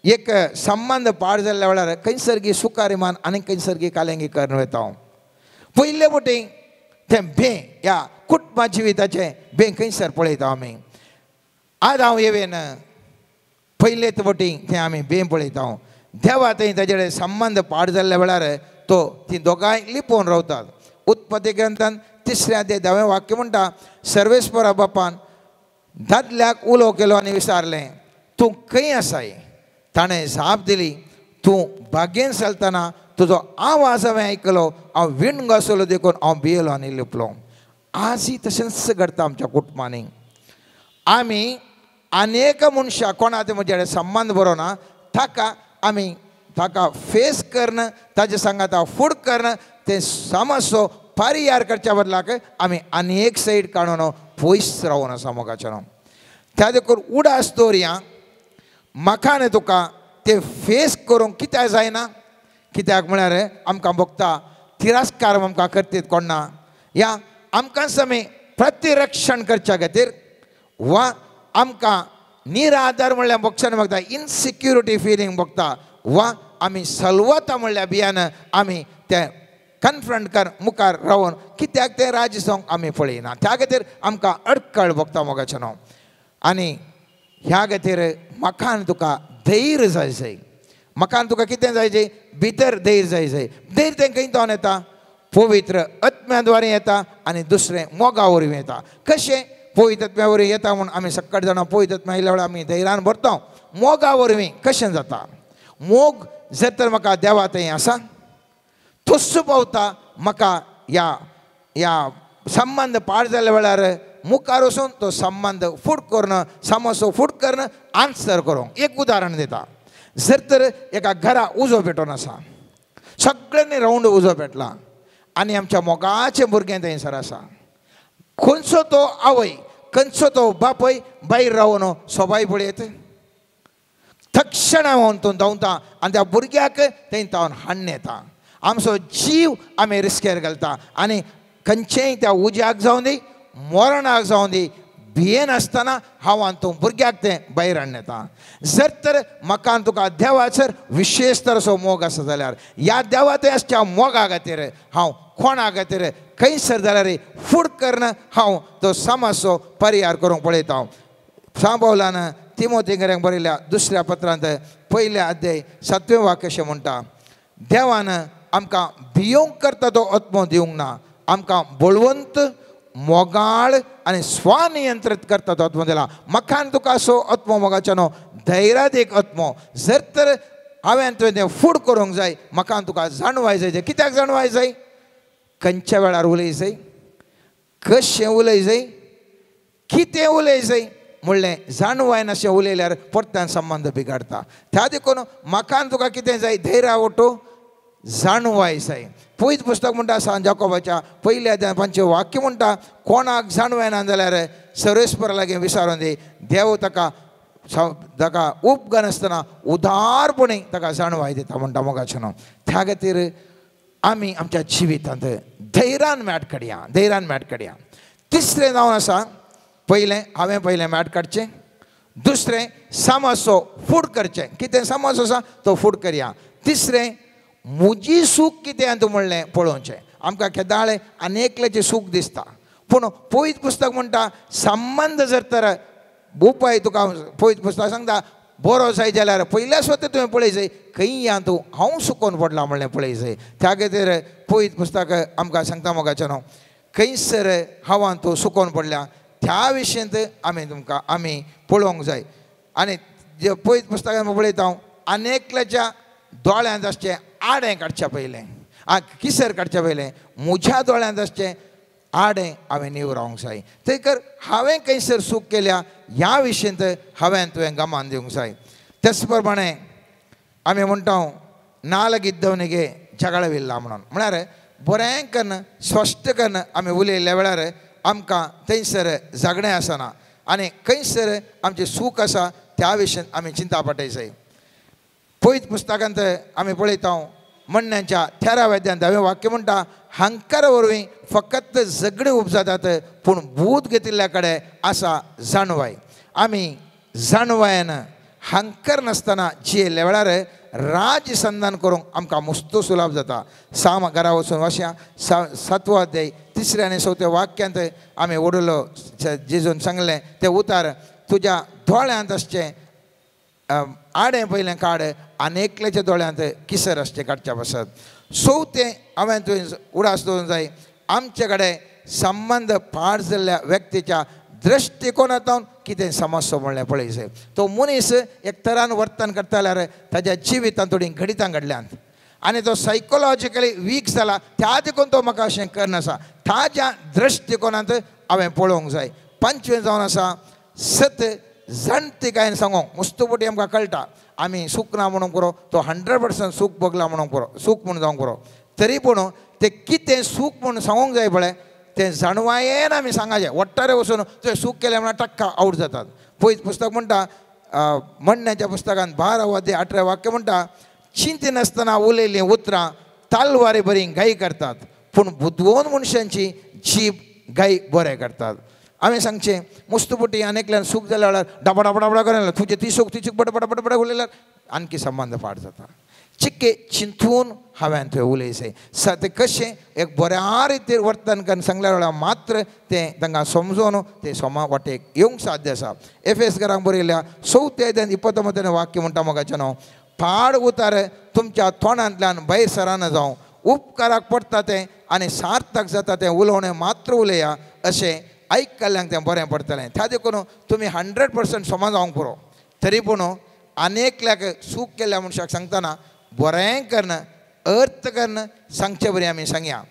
एक संबंद पाड जाल्ल्या वेळार खंयसर गी सुकारिमान आनी खंयसर गी कालेंगी करून वता. हांव पयले फावटी तें भें ह्या कुटुंबा जिविताचें भें खंयसर पळयता आमी. आज हांव येवेन पयलेच फावटी तें आमी भें पळयता. देवा थंय ताजे कडेन संबंद पाड जाल्ल्या वेळार तो ती दोगांय लिपोवन रावतात. उत्पत्ती ग्रंथान 3ऱ्या अध्याय 10वें वाक्य म्हणटा, सर्वेस्परा बापान दादल्याक उलो केलो आनी विचारलें, तूं खंय आसाय? ताणें जाप दिली, तूं बागेन चलतना तुजो आवाज हांवें आयकलो, हांव विणगो आसलो देखून हांव भियेलो आनी लिपलो. आजय तशेंच घडटा आमच्या कुटुंबांनी. आमी अनेक मनशां कोणा ते म्हजे कडेन संबंद बरो ना ताका आमी ताका फेस करून ताजे सांगाता फूड करून तें समस्यो परिहार करच्या बदलाक आमी आनी एक सायड काडून पयस रावून आसा मोगाचें न्हू. त्या देखून उडास दवरया, म्हाका न्ही तुका तें फेस करूंक कित्याक जायना, कित्याक म्हळ्यार आमकां भोगता तिरस्कार आमकां करतीत कोण ना, या आमकांच आमी प्रतिरक्षण करच्या खातीर वा आमकां निराधार म्हणल्यार भोगचें भोगता, इनसिक्युरिटी फिलींग भोगता, वा आमी सलवता म्हणल्यार भियान आमी तें कन्फ्रंट कर मुखार रावन कित्याक तें राजी जावंक आमी पळयना. त्या खातीर आमकां अडकळ भोगता मोगाचें न्हू. आनी ह्या खातीर म्हाका आनी तुका धैर्य जाय जाय, म्हाका आनी तुका कितें जाय जाय, भितर धैर्य जाय जाय. धैर्य तें खंय जावन येता? पवित्र आत्म्या द्वारे येता आनी दुसरें मोगा वरवीं येता. कशें पवित्र आत्म्या वरवीं येता म्हूण आमी सकाळ जाणां पवित्र आत्म्या आयल्या वेळार आमी धैर्यान भरता. मोगा वरवीं कशें जाता? मोग जर तर म्हाका देवा थंय आसा तस्सो पावता म्हाका ह्या ह्या संबंद पाड जाल्ल्या वेळार मुखार वचून तो संबंद फूट करून समस्यो फूट करून आन्सर करूंक. एक उदाहरण दिता, जर तर एका घरा उजो पेटोवन आसा, सगळ्यांनी रावंड उजो पेटला आनी आमच्या मोगाचें भुरगें थंयसर आसा, खंयचो तो आवय खंयचो तो बापूय भायर रावन सोबाय पळयत तक्षणा तूं धांवता आनी त्या भुरग्याक थंय तावन हाडून येता. आमचो जीव आमी रिस्केर घालता आनी खंयचेय त्या उज्याक जावं दी मरणाक जावं दी भियेनासतना हांव आनी तूं भुरग्याक तें भायर हाडून येता. जर तर म्हाका आनी तुका देवाचेर विशेश तर असो मोग आसा जाल्यार ह्या देवा थंय आसच्या मोगा खातीर हांव कोणा खातीर खंयसर जाल्यार फूड करून हांव तो समस्यो परिहार करूंक पळयता. सांबावलान तिमोथी बरयल्या 2ऱ्या पत्रांत 1 अध्याय 7वें वाक्य अशें म्हणटा, देवान आमकां भियोंक करता तो आत्मो दिवंक ना, आमकां बळवंत मोगाळ आनी स्वनियंत्रीत करता तो आत्मो दिला. म्हाका आनी तुका असो आत्मो मोगाचो न्हू, धैर्यादीक आत्मो. जर तर हांवें तुवें तें फूड करूंक जाय, म्हाका आनी तुका जाणवाय जाय. कित्याक जाणवाय जाय? खंयच्या वेळार उलय जाय, कशें उलय जाय, कितें उलय जाय म्हणलें जाणवाय नाशें उलयल्यार परत्यान संबंद बिगाडटा. त्या देखून म्हाका आनी तुका कितें जाय? धैर्या ओटो जाणवाय जाय. पयलीं पुस्तक म्हणटा सांत जाकोबाच्या पयल्या अध्यायान 5 वाक्य म्हणटा कोणाक जाणवना जाल्यार सर्वेस्परा लागीं विचारून दी, देव ताका ताका उपगनासतना उदारपणी ताका जाणवाय दिता म्हणटा मोगाचें न्हू. त्या खातीर आमी आमच्या जिवितांत धैर्यान मॅट काडया, धैर्यान मॅट काडया. तिसरें जावन आसा, पयलें हांवें पयलें मॅट काडचें, दुसरें सामासो फूड करचें, कितें सामासो आसा तो फूड करया, तिसरें म्हजी सूख कितें हांवें म्हणलें पळोवचें. आमकां केदाळे आनी एकल्याचें सूख दिसता, पूण पवित्र पुस्तक म्हणटा संबंद जर तर उपाय तुका पवित्र पुस्तक सांगता बरो जाय जाल्यार पयल्या स्वता तुवें पळय जाय खंय या तूं हांव सुकोवन पडला म्हणलें पळय जाय. त्या खातीर पवित्र पुस्तक आमकां सांगता मोगाचें न्हू खंयसर हांव तूं सुकोवन पडल्या त्या विशयंत आमी तुमकां आमी पळोवंक जाय. आनी जे पवित्र पुस्तकान पळयता हांव आनी एकल्याच्या दोळ्यांत आसचें आडें काडच्या पयलें, किसर काडच्या पयलें म्हज्या दोळ्यांत आसचें आडें हांवें निवरावंक जाय. थंयकर हांवें खंयसर चूक केल्या ह्या विशयंत हांवें तुवें गमान दिवंक जाय. तेच प्रमाणे आमी म्हणटा नालगिद्दवनिगे झगडविल्ला म्हणून, म्हळ्यार बरें कन्न स्पश्ट कन्न आमी उलयल्ल्या वेळार आमकां थंयसर झगडें आसना आनी खंयसर आमचें सूख आसा त्या विशयंत आमी चिंता पाटय जाय. पवित्र पुस्तकांत आमी पळयता म्हणण्याच्या 13 अध्यायांत 10वें वाक्य म्हणटा हंकारा वरवीं फकत झगडीं उपजातात पूण बूद घेतिल्ल्या कडेन आसा जाणवाय. आमी जाणवायन हंकर नासतना जियेल्ल्या वेळार राज संधान करूंक आमकां मुस्तो सुलाभ जाता. साम घरा वचून वाशा 7वो अध्याय 3 आनी 4 वाक्यांत आमी वडलो जेजून सांगलें तें उतार तुज्या दोळ्यांत आसचें आडें पयलें काड आनी एकल्याच्या दोळ्यांत किसर आसचें काडच्या पासत. चवथें हांवें तुवें उडास दवरूंक जाय आमचे कडेन संबंद पाड जाल्ल्या व्यक्तीच्या दृश्टिकोनांतल्यान कितें समस्या म्हणलें पळय जाय. तो मनीस एक तरान वर्तन करता जाल्यार ताज्या जिवितांत थोडीं घडितां घडल्यांत आनी तो सायकोलॉजिकली वीक जाला त्या देखून तो म्हाका अशें करनासा, ताज्या दृश्टिकोनांत हांवें पळोवंक जाय. 5वें जावन आसा सत जाणतिकायेन सांगोंक. मुस्तुपटी आमकां कळटा आमी सूख ना म्हणूंक पुरो, तो 100% सूख भोगला म्हणूंक पुरो, सूख म्हूण जावंक पुरो, तरी पूण तें कितें सूख म्हूण सांगूंक जाय पळय तें जाणवायेन आमी सांगाचें. वट्टारे वचून तुवें सूख केलें म्हणल्यार टक्का आवट जातात. पयलीं पुस्तक म्हणटा म्हणण्याच्या पुस्तकान 12 अध्याय 18 वाक्य म्हणटा चिंतिनासतना उलयल्लीं उतरां तालवारी बरी गाय करतात पूण बुदवंत मनशांची जीब गाय बरें करतात. हांवें सांगचें मुस्तुपटी आनी एकल्यान सूख जाल्या वेळार डबा डबा डबा करून तुजें ती सूख ती सूख बड बड बड बड उलयल्यार आणखी संबंद फाट जाता. चिक्के चिंतून हांवें थंय उलयचें सा तें कशें एक बऱ्या रितीर वर्तन करून सांगल्या वेळार मात्र तें तांकां समजून तें सोमा वाटेक येवंक साध्य आसा. एफएस घरांक बरयल्या 4 अध्याय 29 वाक्य म्हणटा मोगाचें न्हू पाड उतार तुमच्या तोंडांतल्यान भायर सराना जावं, उपकाराक पडटा तें आनी सार्थक जाता तें उलोवणें मात्र उलया अशें आयकल्ल्यांक तें बरें पडटलें. त्या देखून तुमी 100% समाज जावंक पुरो, तरी पूण आनी एकल्याक सूख केल्ल्या मनशाक सांगतना बरें कन्न अर्थ कन्न सांगचे बरी आमी सांगया.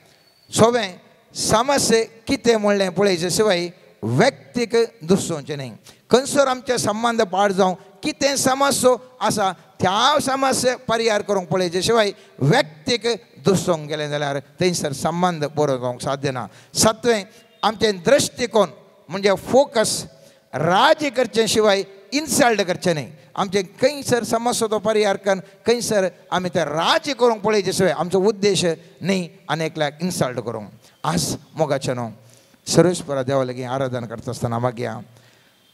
सोबें समस्या कितें म्हणलें पळयचे शिवाय व्यक्तीक दुसोवचें न्हय. खंयसर आमचे संबंद पाड जावं कितें समस्या आसा त्या समस्या परिहार करूंक पळयचे शिवाय व्यक्तीक दुसोवंक गेलें जाल्यार थंयसर संबंद बरो जावंक साध्य ना. 7वें आमचें दृश्टिकोन म्हणजे फोकस राजी करचें शिवाय इन्सल्ट करचें न्हय. आमचें खंयसर समस्या तो परिहार करून खंयसर आमी तें राजी करूंक पळयचे शिवाय आमचो उद्देश न्हय आनी एकल्याक इन्सल्ट करूंक. आज मोगाचें न्हू सर्वेस्परा देवा लागीं आराधन करता आसतना मागया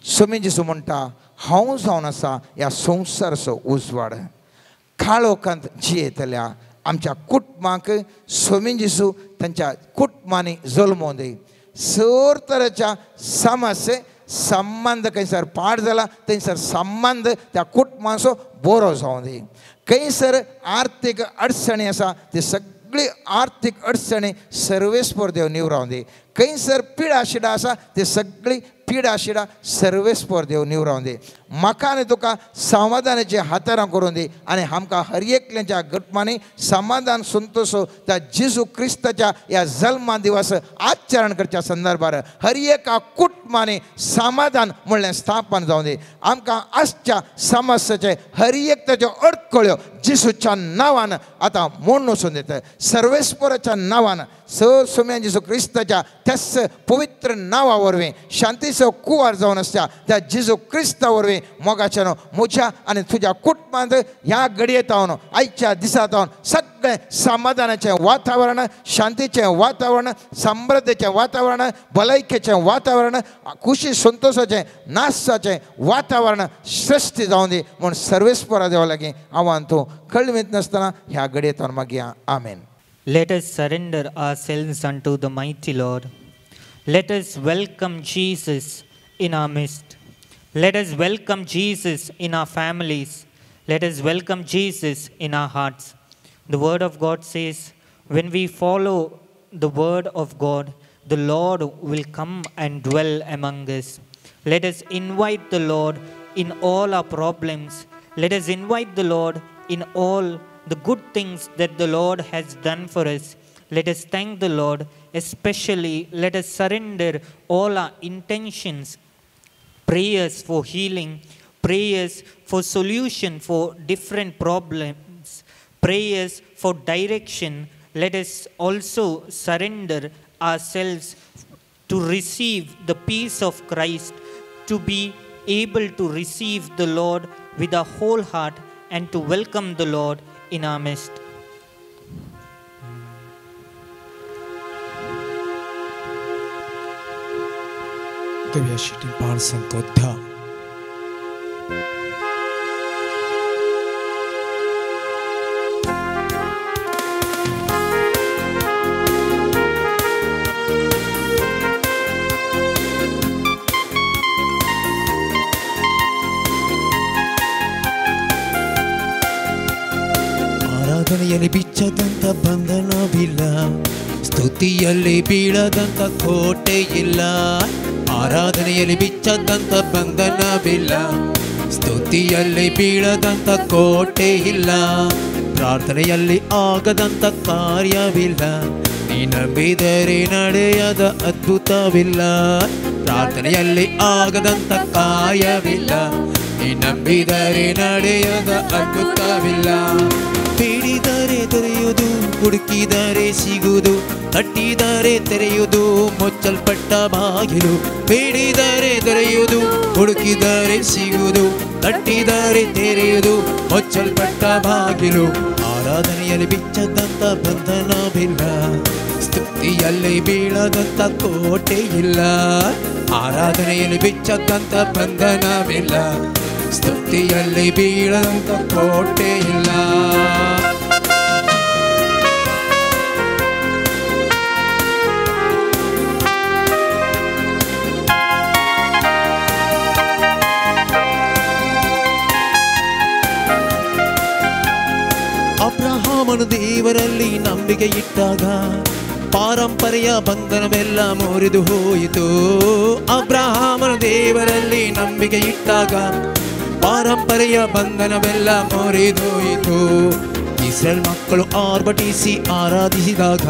स्वामी जेजू म्हणटा हांव जावन आसा ह्या संवसाराचो उजवाड. काळोखांत जियेतल्या आमच्या कुटुंबाक स्वामी जेजू तांच्या कुटुंबांनी जल्मोवन दी. सर तरेच्या समस्या संबंद खंयसर पाड जाला थंयसर संबंद त्या कुटुंबाचो बरो जावं दी. खंयसर आर्थीक अडचणी आसा ती सगळी आर्थीक अडचणी सर्वेस्पर देव निवरावन दी. खंयसर पिडा शिडा आसा ते सगळी पिडा शिडा सर्वेस्पर देव निवरावन दी. म्हाका आनी तुका समाधानाचे हातारां करून दी आनी आमकां हर एकल्याच्या घटमांनी समाधान संतोष त्या जेजू क्रिस्ताच्या ह्या जल्मा दिवस आचरण करच्या संदर्भार हर एका कुटुंबांनी समाधान म्हणलें स्थापन जावन दी. आमकां आसच्या समस्याचे हर एक ताच्यो अडखळ्यो जेजूच्या नांवान आतां मोडून वचून दिता. सर्वेस्पराच्या नांवान स सुम्या जेजू क्रिस्ताच्या त्याच पवित्र नांवा वरवीं शांतीचो कुवार जावन आसता त्या जेजू क्रिस्ता वरवीं मोगाच्यानो म्हज्या आनी तुज्या कुटुंबांत ह्या घडयेत हांव आयच्या दिसात हांव सगळें समाधानाचें वातावरण, शांतीचें वातावरण, समृद्धीचें वातावरण, भलायकेचें वातावरण, खुशी संतोषाचें नाशाचें वातावरण सृश्टी जावन दी म्हूण सर्वेस्परा देवा लागीं आव्हान तूं कळमीत नासतना ह्या घडयेत हांव मागया. आमेन. Let us surrender ourselves unto the mighty Lord. Let us welcome Jesus in our midst. Let us welcome Jesus in our families. Let us welcome Jesus in our hearts. The word of God says, when we follow the word of God, the Lord will come and dwell among us. Let us invite the Lord in all our problems. Let us invite the Lord in all the good things that the Lord has done for us. Let us thank the Lord. Especially, let us surrender all our intentions, prayers for healing, prayers for solution for different problems, prayers for direction. Let us also surrender ourselves to receive the peace of Christ, to be able to receive the Lord with our whole heart and to welcome the Lord in our midst. ಆರಾಧನೆಯಲ್ಲಿ ಬಿಚ್ಚದಂತ ಬಂಧನವಿಲ್ಲ, ಸ್ತುತಿಯಲ್ಲಿ ಬೀಳದಂತ ಕೋಟೆ ಇಲ್ಲ. ಆರಾಧನೆಯಲ್ಲಿ ಬಿಚ್ಚದಂತ ಬಂಧನವಿಲ್ಲ, ಸ್ತುತಿಯಲ್ಲಿ ಬೀಳದಂತ ಕೋಟೆ ಇಲ್ಲ. ಪ್ರಾರ್ಥನೆಯಲ್ಲಿ ಆಗದಂತ ಕಾರ್ಯವಿಲ್ಲ, ನೀ ನಂಬಿದರೆ ನಡೆಯದ ಅದ್ಭುತವಿಲ್ಲ. ಪ್ರಾರ್ಥನೆಯಲ್ಲಿ ಆಗದಂತ ಕಾರ್ಯವಿಲ್ಲ, ನೀ ನಂಬಿದರೆ ನಡೆಯದ ಅದ್ಭುತವಿಲ್ಲ. ಬೇಡಿದರೆ ದೊರೆಯುವುದು, ಹುಡುಕಿದರೆ ಸಿಗುವುದು, ತಟ್ಟಿದರೆ ತೆರೆಯುವುದು ಮುಚ್ಚಲ್ಪಟ್ಟ ಬಾಗಿಲು. ಬೇಡಿದರೆ ದೊರೆಯುವುದು, ಹುಡುಕಿದರೆ ಸಿಗುವುದು, ತಟ್ಟಿದರೆ ತೆರೆಯುವುದು ಮುಚ್ಚಲ್ಪಟ್ಟ ಬಾಗಿಲು. ಆರಾಧನೆಯಲ್ಲಿ ಬಿಚ್ಚದಂತ ಬಂಧನವಿಲ್ಲ, ಸ್ತುತಿಯಲ್ಲಿ ಬೀಳದಂತ ಕೋಟೆ ಇಲ್ಲ. ಆರಾಧನೆಯಲ್ಲಿ ಬಿಚ್ಚದಂತ ಬಂಧನವಿಲ್ಲ, ಸ್ತುತಿಯಲ್ಲಿ ಬೀಳದಂತ ಕೋಟೆ ಇಲ್ಲ. ಅಬ್ರಹಾಮನು ದೇವರಲ್ಲಿ ನಂಬಿಕೆ ಇಟ್ಟಾಗ ಪಾರಂಪರೆಯ ಬಂಧನವೆಲ್ಲ ಮುರಿದು ಹೋಯಿತು. ಅಬ್ರಹಾಮನು ದೇವರಲ್ಲಿ ನಂಬಿಕೆ ಇಟ್ಟಾಗ ಪಾರಂಪರೆಯ ಬಂಧನವೆಲ್ಲ ಮುರಿದೋಯಿತು. ಇಸ್ರೇಲ್ ಮಕ್ಕಳು ಆರ್ಭಟಿಸಿ ಆರಾಧಿಸಿದಾಗ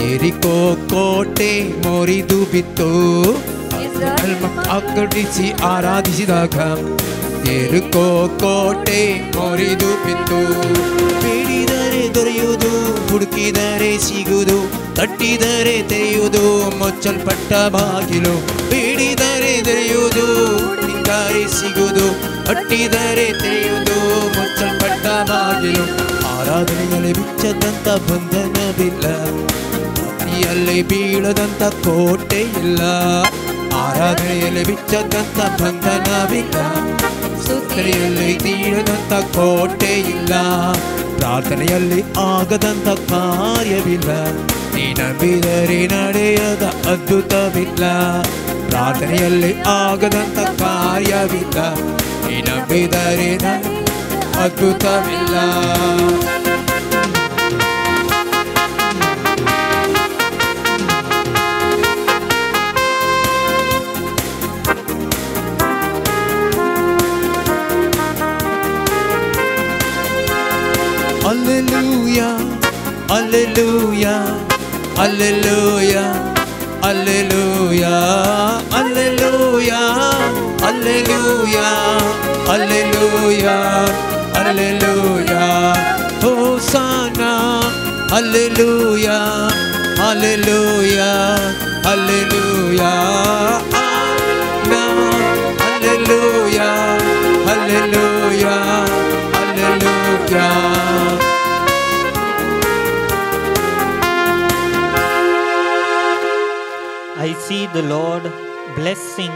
ಯೆರಿಕೋ ಕೋಟೆ ಮುರಿದು ಬಿತ್ತು. ಆರ್ಭಟಿಸಿ ಆರಾಧಿಸಿದಾಗ ಯೆರಿಕೋ ಕೋಟೆ ಮುರಿದು ಬಿತ್ತು. ಬೇಡಿದರೆ ದೊರೆಯುವುದು, ಹುಡುಕಿದರೆ ಸಿಗುವುದು, ತಟ್ಟಿದರೆ ತೆರೆಯುವುದು ಮುಚ್ಚಲ್ಪಟ್ಟ ಬಾಗಿಲು. ಬೇಡಿದರೆ ದೊರೆಯುವುದು, ಹುಡುಕಿದರೆ ಸಿಗುವುದು, ತಟ್ಟಿದರೆ ತೆರೆಯುವುದು ಮುಚ್ಚಲ್ಪಟ್ಟ ಬಾಗಿಲು. ಆರಾಧನೆಯಲ್ಲಿ ಬಿಚ್ಚದಂತ ಬಂಧನವಿಲ್ಲ, ಸ್ತುತಿಯಲ್ಲಿ ಬೀಳದಂತ ಕೋಟೆ ಇಲ್ಲ. ಆರಾಧನೆಯಲ್ಲಿ ಬಿಚ್ಚದಂತ ಬಂಧನವಿಲ್ಲ, ಸ್ತುತಿಯಲ್ಲಿ ಬೀಳದಂತ ಕೋಟೆ ಇಲ್ಲ. ಪ್ರಾರ್ಥನೆಯಲ್ಲಿ ಆಗದಂತ ಕಾರ್ಯವಿಲ್ಲ, ನೀ ನಂಬಿದರೆ ನಡೆಯದ ಅದ್ಭುತವಿಲ್ಲ. ಪ್ರಾರ್ಥನೆಯಲ್ಲಿ ಆಗದಂತ ಕಾರ್ಯವಿಲ್ಲ, ನೀ ನಂಬಿದರೆ ಅದ್ಭುತವಿಲ್ಲ. Alleluia, Alleluia, Alleluia, Alleluia, Alleluia, Alleluia, Alleluia, Alleluia, Hosanna, Alleluia, Alleluia, Alleluia, Alleluia, Alleluia, Alleluia. I see the Lord blessing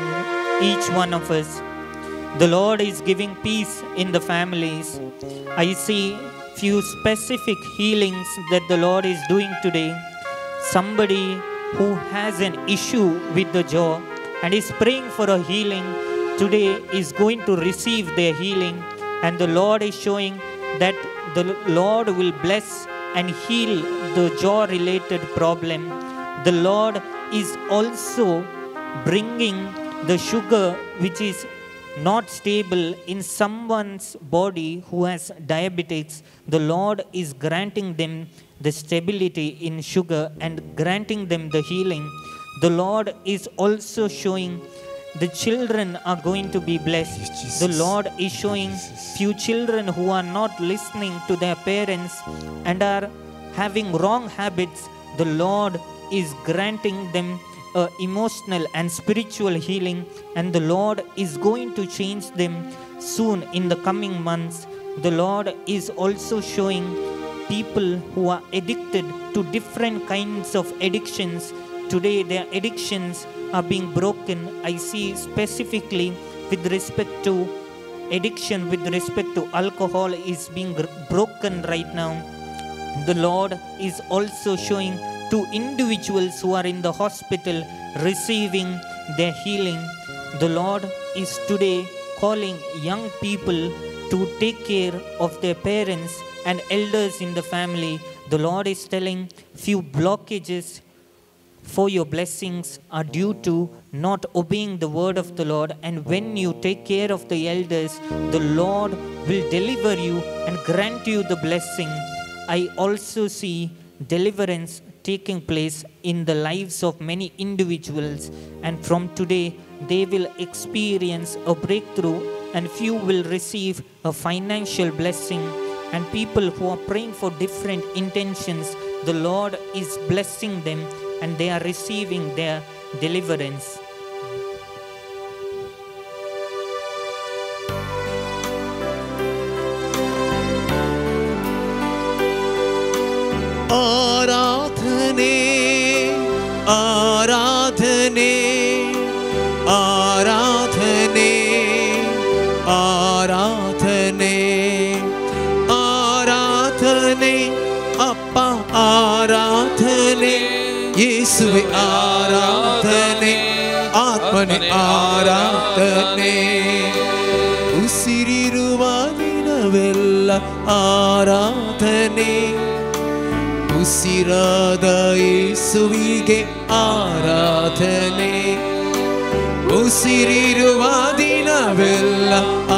each one of us. The Lord is giving peace in the families. I see few specific healings that the Lord is doing today. Somebody who has an issue with the jaw and is praying for a healing today is going to receive their healing, and the Lord is showing that the Lord will bless and heal the jaw related problem. The Lord is also bringing the sugar which is not stable in someone's body who has diabetics. The Lord is granting them the stability in sugar and granting them the healing. The Lord is also showing the children are going to be blessed. Yes, the Lord is showing few children who are not listening to their parents and are having wrong habits. The Lord is granting them emotional and spiritual healing, and the Lord is going to change them soon in the coming months. The Lord is also showing people who are addicted to different kinds of addictions. Today their addictions are being broken. I see specifically with respect to addiction, with respect to alcohol is being broken right now. The Lord is also showing to individuals who are in the hospital receiving their healing. The Lord is today calling young people to take care of their parents and elders in the family. The Lord is telling few blockages for your blessings are due to not obeying the word of the Lord. And when you take care of the elders, the Lord will deliver you and grant you the blessing. I also see deliverance taking place in the lives of many individuals, and from today they will experience a breakthrough, and few will receive a financial blessing. And people who are praying for different intentions, the Lord is blessing them and they are receiving their deliverance. ಆರಾಧನೆ, ಆರಾಧನೆ, ಆರಾಧನೆ, ಆರಾಧನೆ, ಆರಾಧನೆ, ಅಪ್ಪ ಆರಾಧನೆ, ಯೇಸುವೆ ಆರಾಧನೆ, ಆತ್ಮನೆ ಆರಾಧನೆ. ಉಸಿರಿರುವ ದಿನವೆಲ್ಲ ಆರಾಧನೆ, ಉಸಿರಾದ ಯೇಸುವಿಗೆ ಆರಾಧನೆ. ಉಸಿರಿರುವ ದಿನವೆಲ್ಲ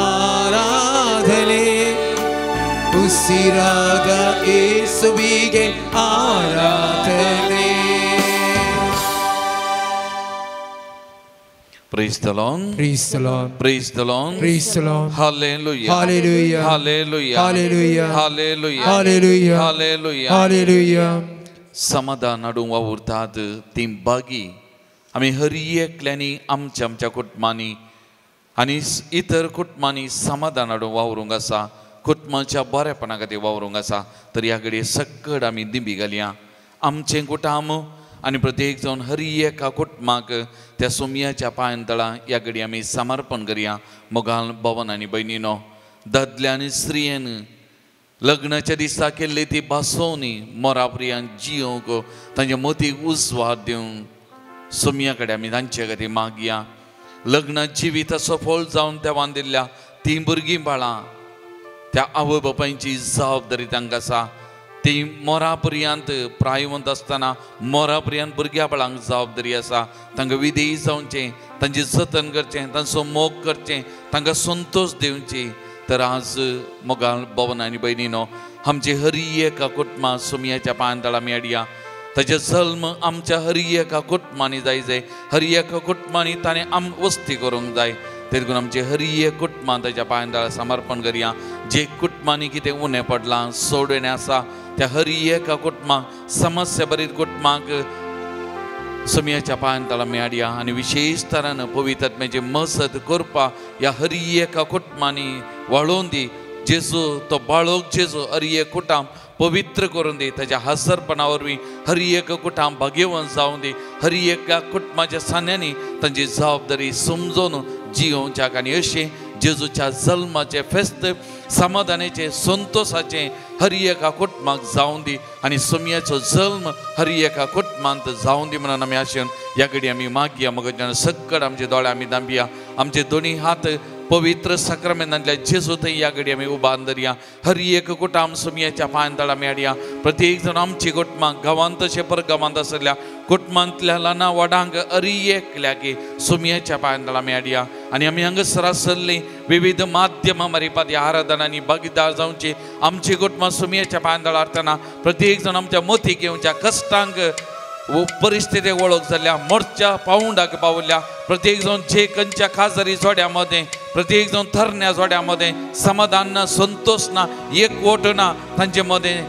ಆರಾಧನೆ, ಉಸಿರಾದ ಯೇಸುವಿಗೆ ಆರಾಧನೆ. Praise the Lord. Praise the Lord. Praise the Lord. Praise the Lord. Hallelujah. Hallelujah. Hallelujah. Hallelujah. Hallelujah. Hallelujah. Hallelujah. Hallelujah. समाधान हाडूंक वावुरतात ती बागी आमी हर एकल्यांनी आमच्या आमच्या कुटुंबांनी आनी इतर कुटुंबांनी समाधान हाडूंक वावरूंक आसा, कुटुंबाच्या बरेपणा खातीर वावरूंक आसा. तर ह्या घडये सकड आमी दिंबी घालया आमचें कुटुंब आनी प्रत्येक जावन हर एका कुटुंबाक त्या सोमयाच्या पांयां तळा ह्या घडये आमी समर्पण करया. मोगाल भवन आनी भयणीनो, दादल्या आनी स्त्रियेन लग्नाच्या दिसा केल्ली ती भासोवणी मोराप्रियान जियोंक तांच्या मतीक उजवाड दिवंक सोमया कडेन आमी तांचे खातीर मागया. लग्न जिवीत सफळ जावन देवान दिल्ल्या तीं भुरगीं बाळां त्या आवय बापायची जबाबदारी तांकां आसा. ती मोरा पर्यंत प्रायवंत आसतना मोरा पर्यंत भुरग्या बाळांक जबाबदारी आसा. तांकां विधेयी जावचें, तांचें जतन करचें, तांचो मोग करचें, तांकां संतोश दिवची. तर आज मोगाल भवन आनी भयणीनो आमचे हरी एका कुटुंबा सोमयाच्या पांयतळा आमी हाडया. ताजे जल्म आमच्या हरी एका कुटुंबांनी जाय जाय, हरी एका कुटुंबांनी ताणें आम वस्ती करूंक जाय. देखून आमचे हरी एक कुटुंबां ताच्या पांयतळा समर्पण करया. जे कुटुंबांनी कितें उणें पडलां सोडणें आसा त्या हरी एका कुटुंबाक समस्या भरीत कुटुंबांक सोमयाच्या पांयतळा आमी हाडया. आनी विशेश तरान पवित्र आत्म्याची मजत करपा ह्या हरी एका कुटुंबांनी वाळोवन दी. जेजू तो बाळोक जेजू हरी एक कुटुंब पवित्र करून दी. ताच्या हाजरपणा वरवीं हरी एक कुटुंब भाग्यवंत जावं दी. हरी एका कुटुंबाच्या सान्यांनी तांची जबाबदारी समजून जियोवच्याक आनी अशें जेजूच्या जल्माचें फेस्त समाधानाचें संतोशाचें हरी एका कुटुंबाक जावं दी आनी सोमयाचो जल्म हरी एका कुटुंबांत जावं दी म्हणून आमी आशेन ह्या घडी आमी मागया. मगो सकड आमचे दोळे आमी दांबया, आमचे दोनी हात पवित्र साक्रामेंतांतल्या जेजू थंय ह्या घडी आमी उबान धरया. हरी एक कुटुंब सोमयाच्या पांयतळा आमी हाडया. प्रत्येक जाण आमची कुटुंबां गांवांत तशें परगांवांत आसल्या कुटुंबांतल्या ल्हाना व्हडांक हरी एकल्याक सोमयाच्या पांयतळा आमी हाडया. आनी आमी हांगासर आसल्लीं विविध माध्यमां मारिपात ह्या आराधनांनी भागीदार जावची आमची कुटुंबां सोमयाच्या पांयतळा हाडटना प्रत्येक जाण आमच्या मोतीक येवच्या कश्टांक परिस्थितीक वळख जाल्या मोर्च्या पावंडाक पावल्या. प्रत्येक जाण जे खंयच्या खाजरी जोड्या मदें प्रत्येक जाण थरण्या जोड्या मदें समाधान ना संतोश ना एकवट ना तांचे मदें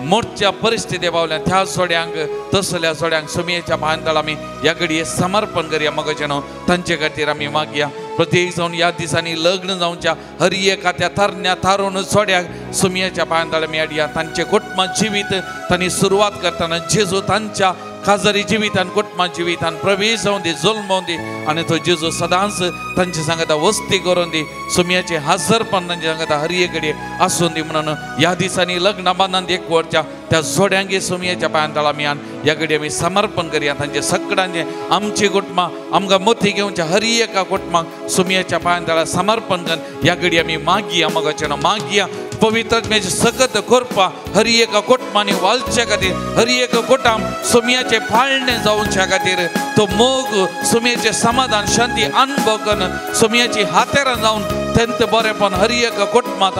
मोर्च्या परिस्थिती पावल्या त्या जोड्यांक तसल्या जोड्यांक सोमयेच्या पांयतळा आमी ह्या घडये समर्पण करया. मगोचें न्हू तांचे खातीर आमी मागया. प्रत्येक जावन ह्या दिसांनी लग्न जावच्या हर एका त्या तरण्या थारून जोड्याक सोमयेच्या पांयतळा आमी हाडया. तांचे कुटुंबा जिवीत तांणी सुरवात करतना जेजू तांच्या खाजरी जिवितान कुटुंबा जिवितान प्रवेश जावं दी, जल्म दी आनी तो जेजू सदांच तांचे सांगता वस्ती करून दी. सोमयाचे हाजरपण तांचे सांगता हर एक कडेन आसून दी म्हणून ह्या दिसांनी लग्न बांदान एकवटच्या त्या जोड्यांगे सोमयेच्या पांयतळा आमी ह्या घडये आमी समर्पण करया. तांचे सगळ्यांचे आमची कुटुंबां आमकां मोती घेवच्या हर एका कुटुंबाक सोमयेच्या पांयतळा समर्पण कर ह्या घडये आमी मागया. मगाचें मागया पवित्र आत्म्याची सकत करपा हर एका कुटुंबांनी वालच्या खातीर हर एका कुटुंब सोमयाचे पाळणे जावच्या खातीर तो मोग सोमयाचे समाधान शांती अनुभव करून सोमयाची हातेरां जावन तेंत बरेपण हर एका कुटुंबांत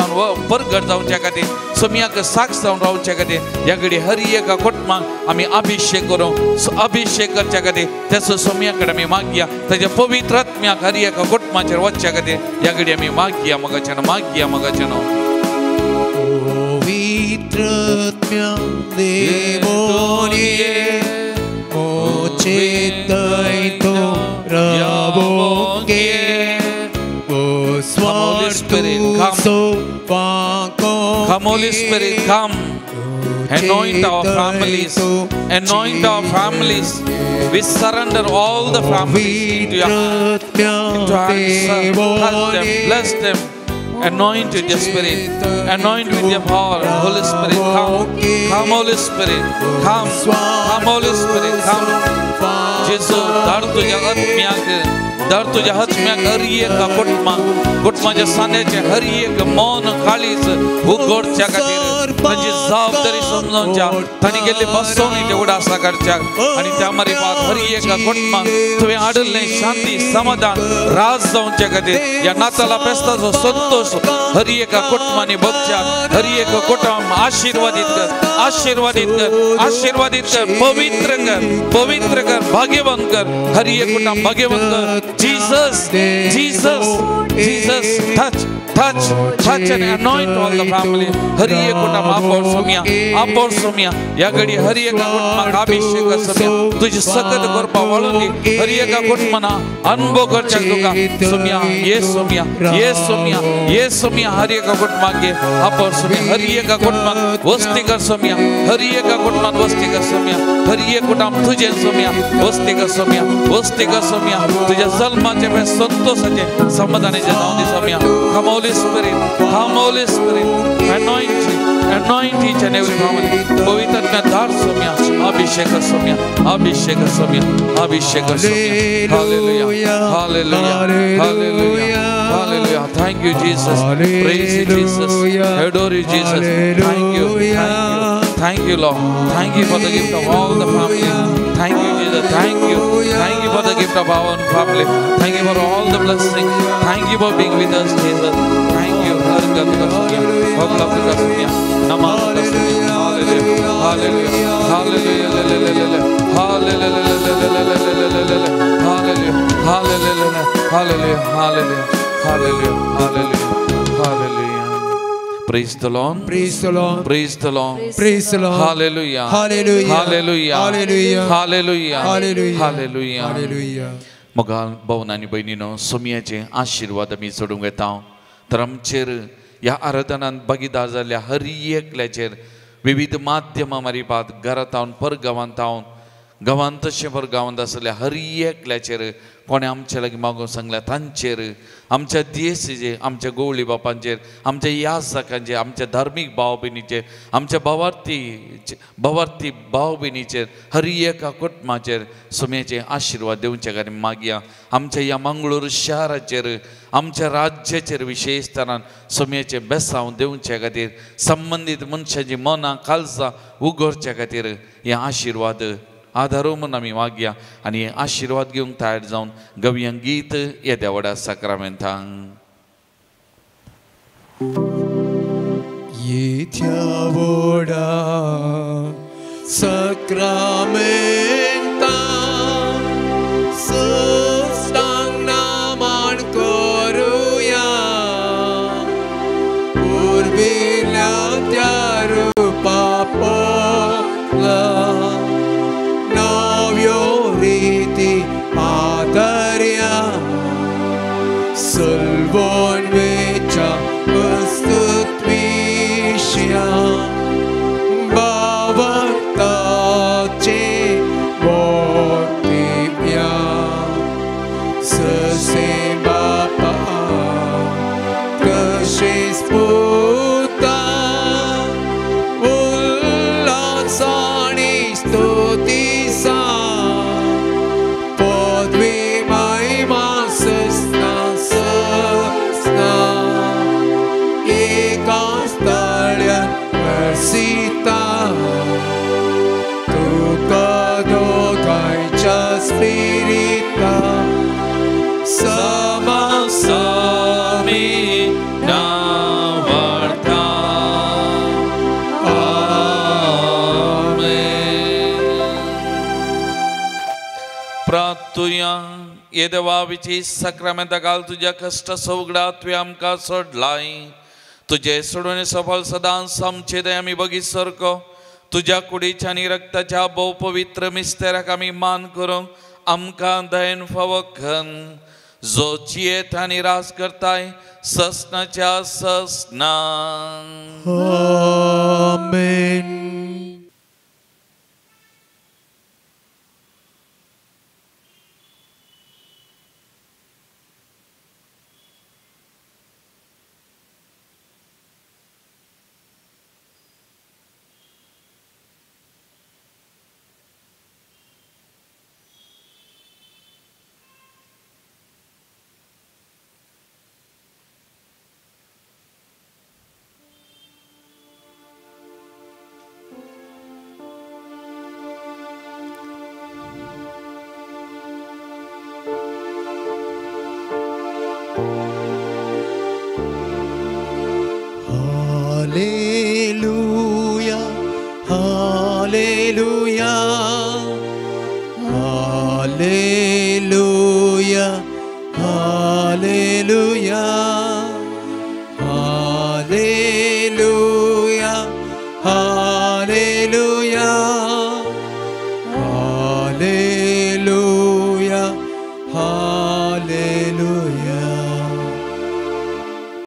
परगट जावच्या खातीर सोमयाक साक्ष जावन रावच्या खातीर ह्या घडी हर एका कुटुंबाक आमी अभिशेक करूं. अभिशेक करच्या खातीर तेचो सोमया कडेन आमी मागया. ताच्या पवित्र आत्म्याक हर एका कुटुंबाचेर वचच्या खातीर ह्या घडी आमी मागया. मगाच्यान मागया. मगाच्यान पवित्रात्म्या देवोनिये मोचेतैतो रबोके Holy Spirit, come. Come, Holy Spirit, come. Anoint our families. Anoint our families. We surrender all the families into your hands. Touch them, bless them. Anoint with your Spirit. Anoint with your power. Holy Spirit, come. Come, Holy Spirit. Come. Come, Holy Spirit, come. जेजू धाड तुझ्या आत्म्याक, धाड तुझ्या आत्म्याक हर एका कुटुंबाक, कुटुंबाच्या सांद्याचें हर एक मौन काळीज उगडच्या खातीर तांची जबाबदारी समजोवच्या तांणी गेल्ली बसवणी ते उडासा करच्याक आनी त्या मारिपात हर एका कुटुंबाक तुवें हाडिल्लें शांती समाधान राज जावच्या खातीर ह्या नाताला फेस्ताचो संतोश हर एका कुटुंबांनी बघच्याक हर एका कुटुंब आशिर्वादीत कर, आशिर्वादीत कर, आशिर्वादीत कर, पवित्र कर, पवित्र कर, भाग्यवंत कर, हर एक कुटुंब भाग्यवंत कर. Jesus, Jesus, Jesus, touch, touch, touch and anoint all the family. हर एक कुटुंब आपोर सोमया, आपोर सोमया. ह्या घडी हर एका कुटुंबाक अभिषेक सोमया, तुजी सकत करपा वाळून दी. हर एका कुटुंबाना अनुभव करच्याक तुका सोमया, ये सोमया, ये सोमया, ये सोमया. हर एका कुटुंबाक घे आपोर सोमया. हर एका कुटुंबाक वस्ती कर सोमया, हर एका कुटुंबात वस्ती कर सोमया. हर एक कुटुंब तुजें सोमया, वस्ती कर सोमया, वस्ती कर सोमया. तुझ्या जल्माचे संतोषाचे समाधानाचे जावं दी Somaiya. Come Holy Spirit, come Holy Spirit, anoint, anoint each and every family. पवित्र आत्म्या धाड सोमया, अभिषेक सोमया, अभिषेक सोमया, अभिषेक Somaiya. Hallelujah, hallelujah, hallelujah, hallelujah. Thank you Jesus, praise you Jesus, adore you Jesus. Thank you, thank you, thank you Lord. Thank you for the gift of all the family. Thank you Jesus, thank you, thank you for the gift of our own family. Thank you for all the blessings. Thank you for being with us Jesus. Thank you. होगळा तुका सोम्या नमान तुका Saumya hallelujah hallelujah hallelujah hallelujah hallelujah hallelujah hallelujah hallelujah hallelujah. Praise the Lord. Praise the Lord. Praise the Lord. Praise the Lord. Hallelujah. Hallelujah. Hallelujah. Hallelujah. Hallelujah. Hallelujah. Hallelujah. Hallelujah. मोगाल भवन आनी भयणीनो सोमयाचे आशिर्वाद आमी सोडूंक येता तर आमचेर ह्या आराधनांत भागीदार जाल्ल्या हर एकल्याचेर विविध माध्यमां मारिपात घरांत हावन परगांवांत हावन गांवांत तशें परगांवांत आसल्या हर एकल्याचेर कोणें आमच्या लागीं मागूंक सांगल्या तांचेर आमच्या देशाचेर आमच्या गोवळी बापांचेर आमच्या यासकांचेर आमच्या धार्मीक भाव भयणीचेर आमच्या भावार्थी भाव भयणीचेर हर एका कुटुंबाचेर सोम्याचे आशिर्वाद दिवचे खातीर मागया. आमच्या ह्या मंगळूर शहराचेर आमच्या राज्याचेर विशेष तरान सोम्याचें बेसांव दिवचे खातीर संबंदीत मनशाची मनां काळजां उगडच्या खातीर हे आशिर्वाद आधारो म्हूण आमी मागया आनी हे आशिर्वाद घेवंक तयार जावन गवया गीत येद्या व्हडा साक्रामेंतांक. येत्या व्हडा साक्रामेंतांक सस्तांग नमन करुया पुर्विल्ल्या त्या रुपा पळा सलवण वेच्या वस्तुत्विश्या बावताचे मोतिव्या ससे बापा तशेच पुता उल्हासानी स्तुतीसा पदवी महिमा सस्ना सस्ना एका स्थळ्यान वर्सिता तुका दोगांयच्या स्पिरिता समासामी नावार्था. आमेन. प्रार्थुया. ये देवा विची साक्रामेंता घाल तुज्या कश्ट सवगडा तुवें आमकां सोडलाय तुजें सोडून सफल सदांच आमचे दया आमी बगीत सारको तुज्या कुडीच्या आनी रक्ताच्या भोव पवित्र मिस्तेराक आमी मान करूंक आमकां दयेन फावो खन जो जियेत आनी राज करताय ससनाच्या ससना. आमेन. Hallelujah, hallelujah, hallelujah, hallelujah, hallelujah, hallelujah.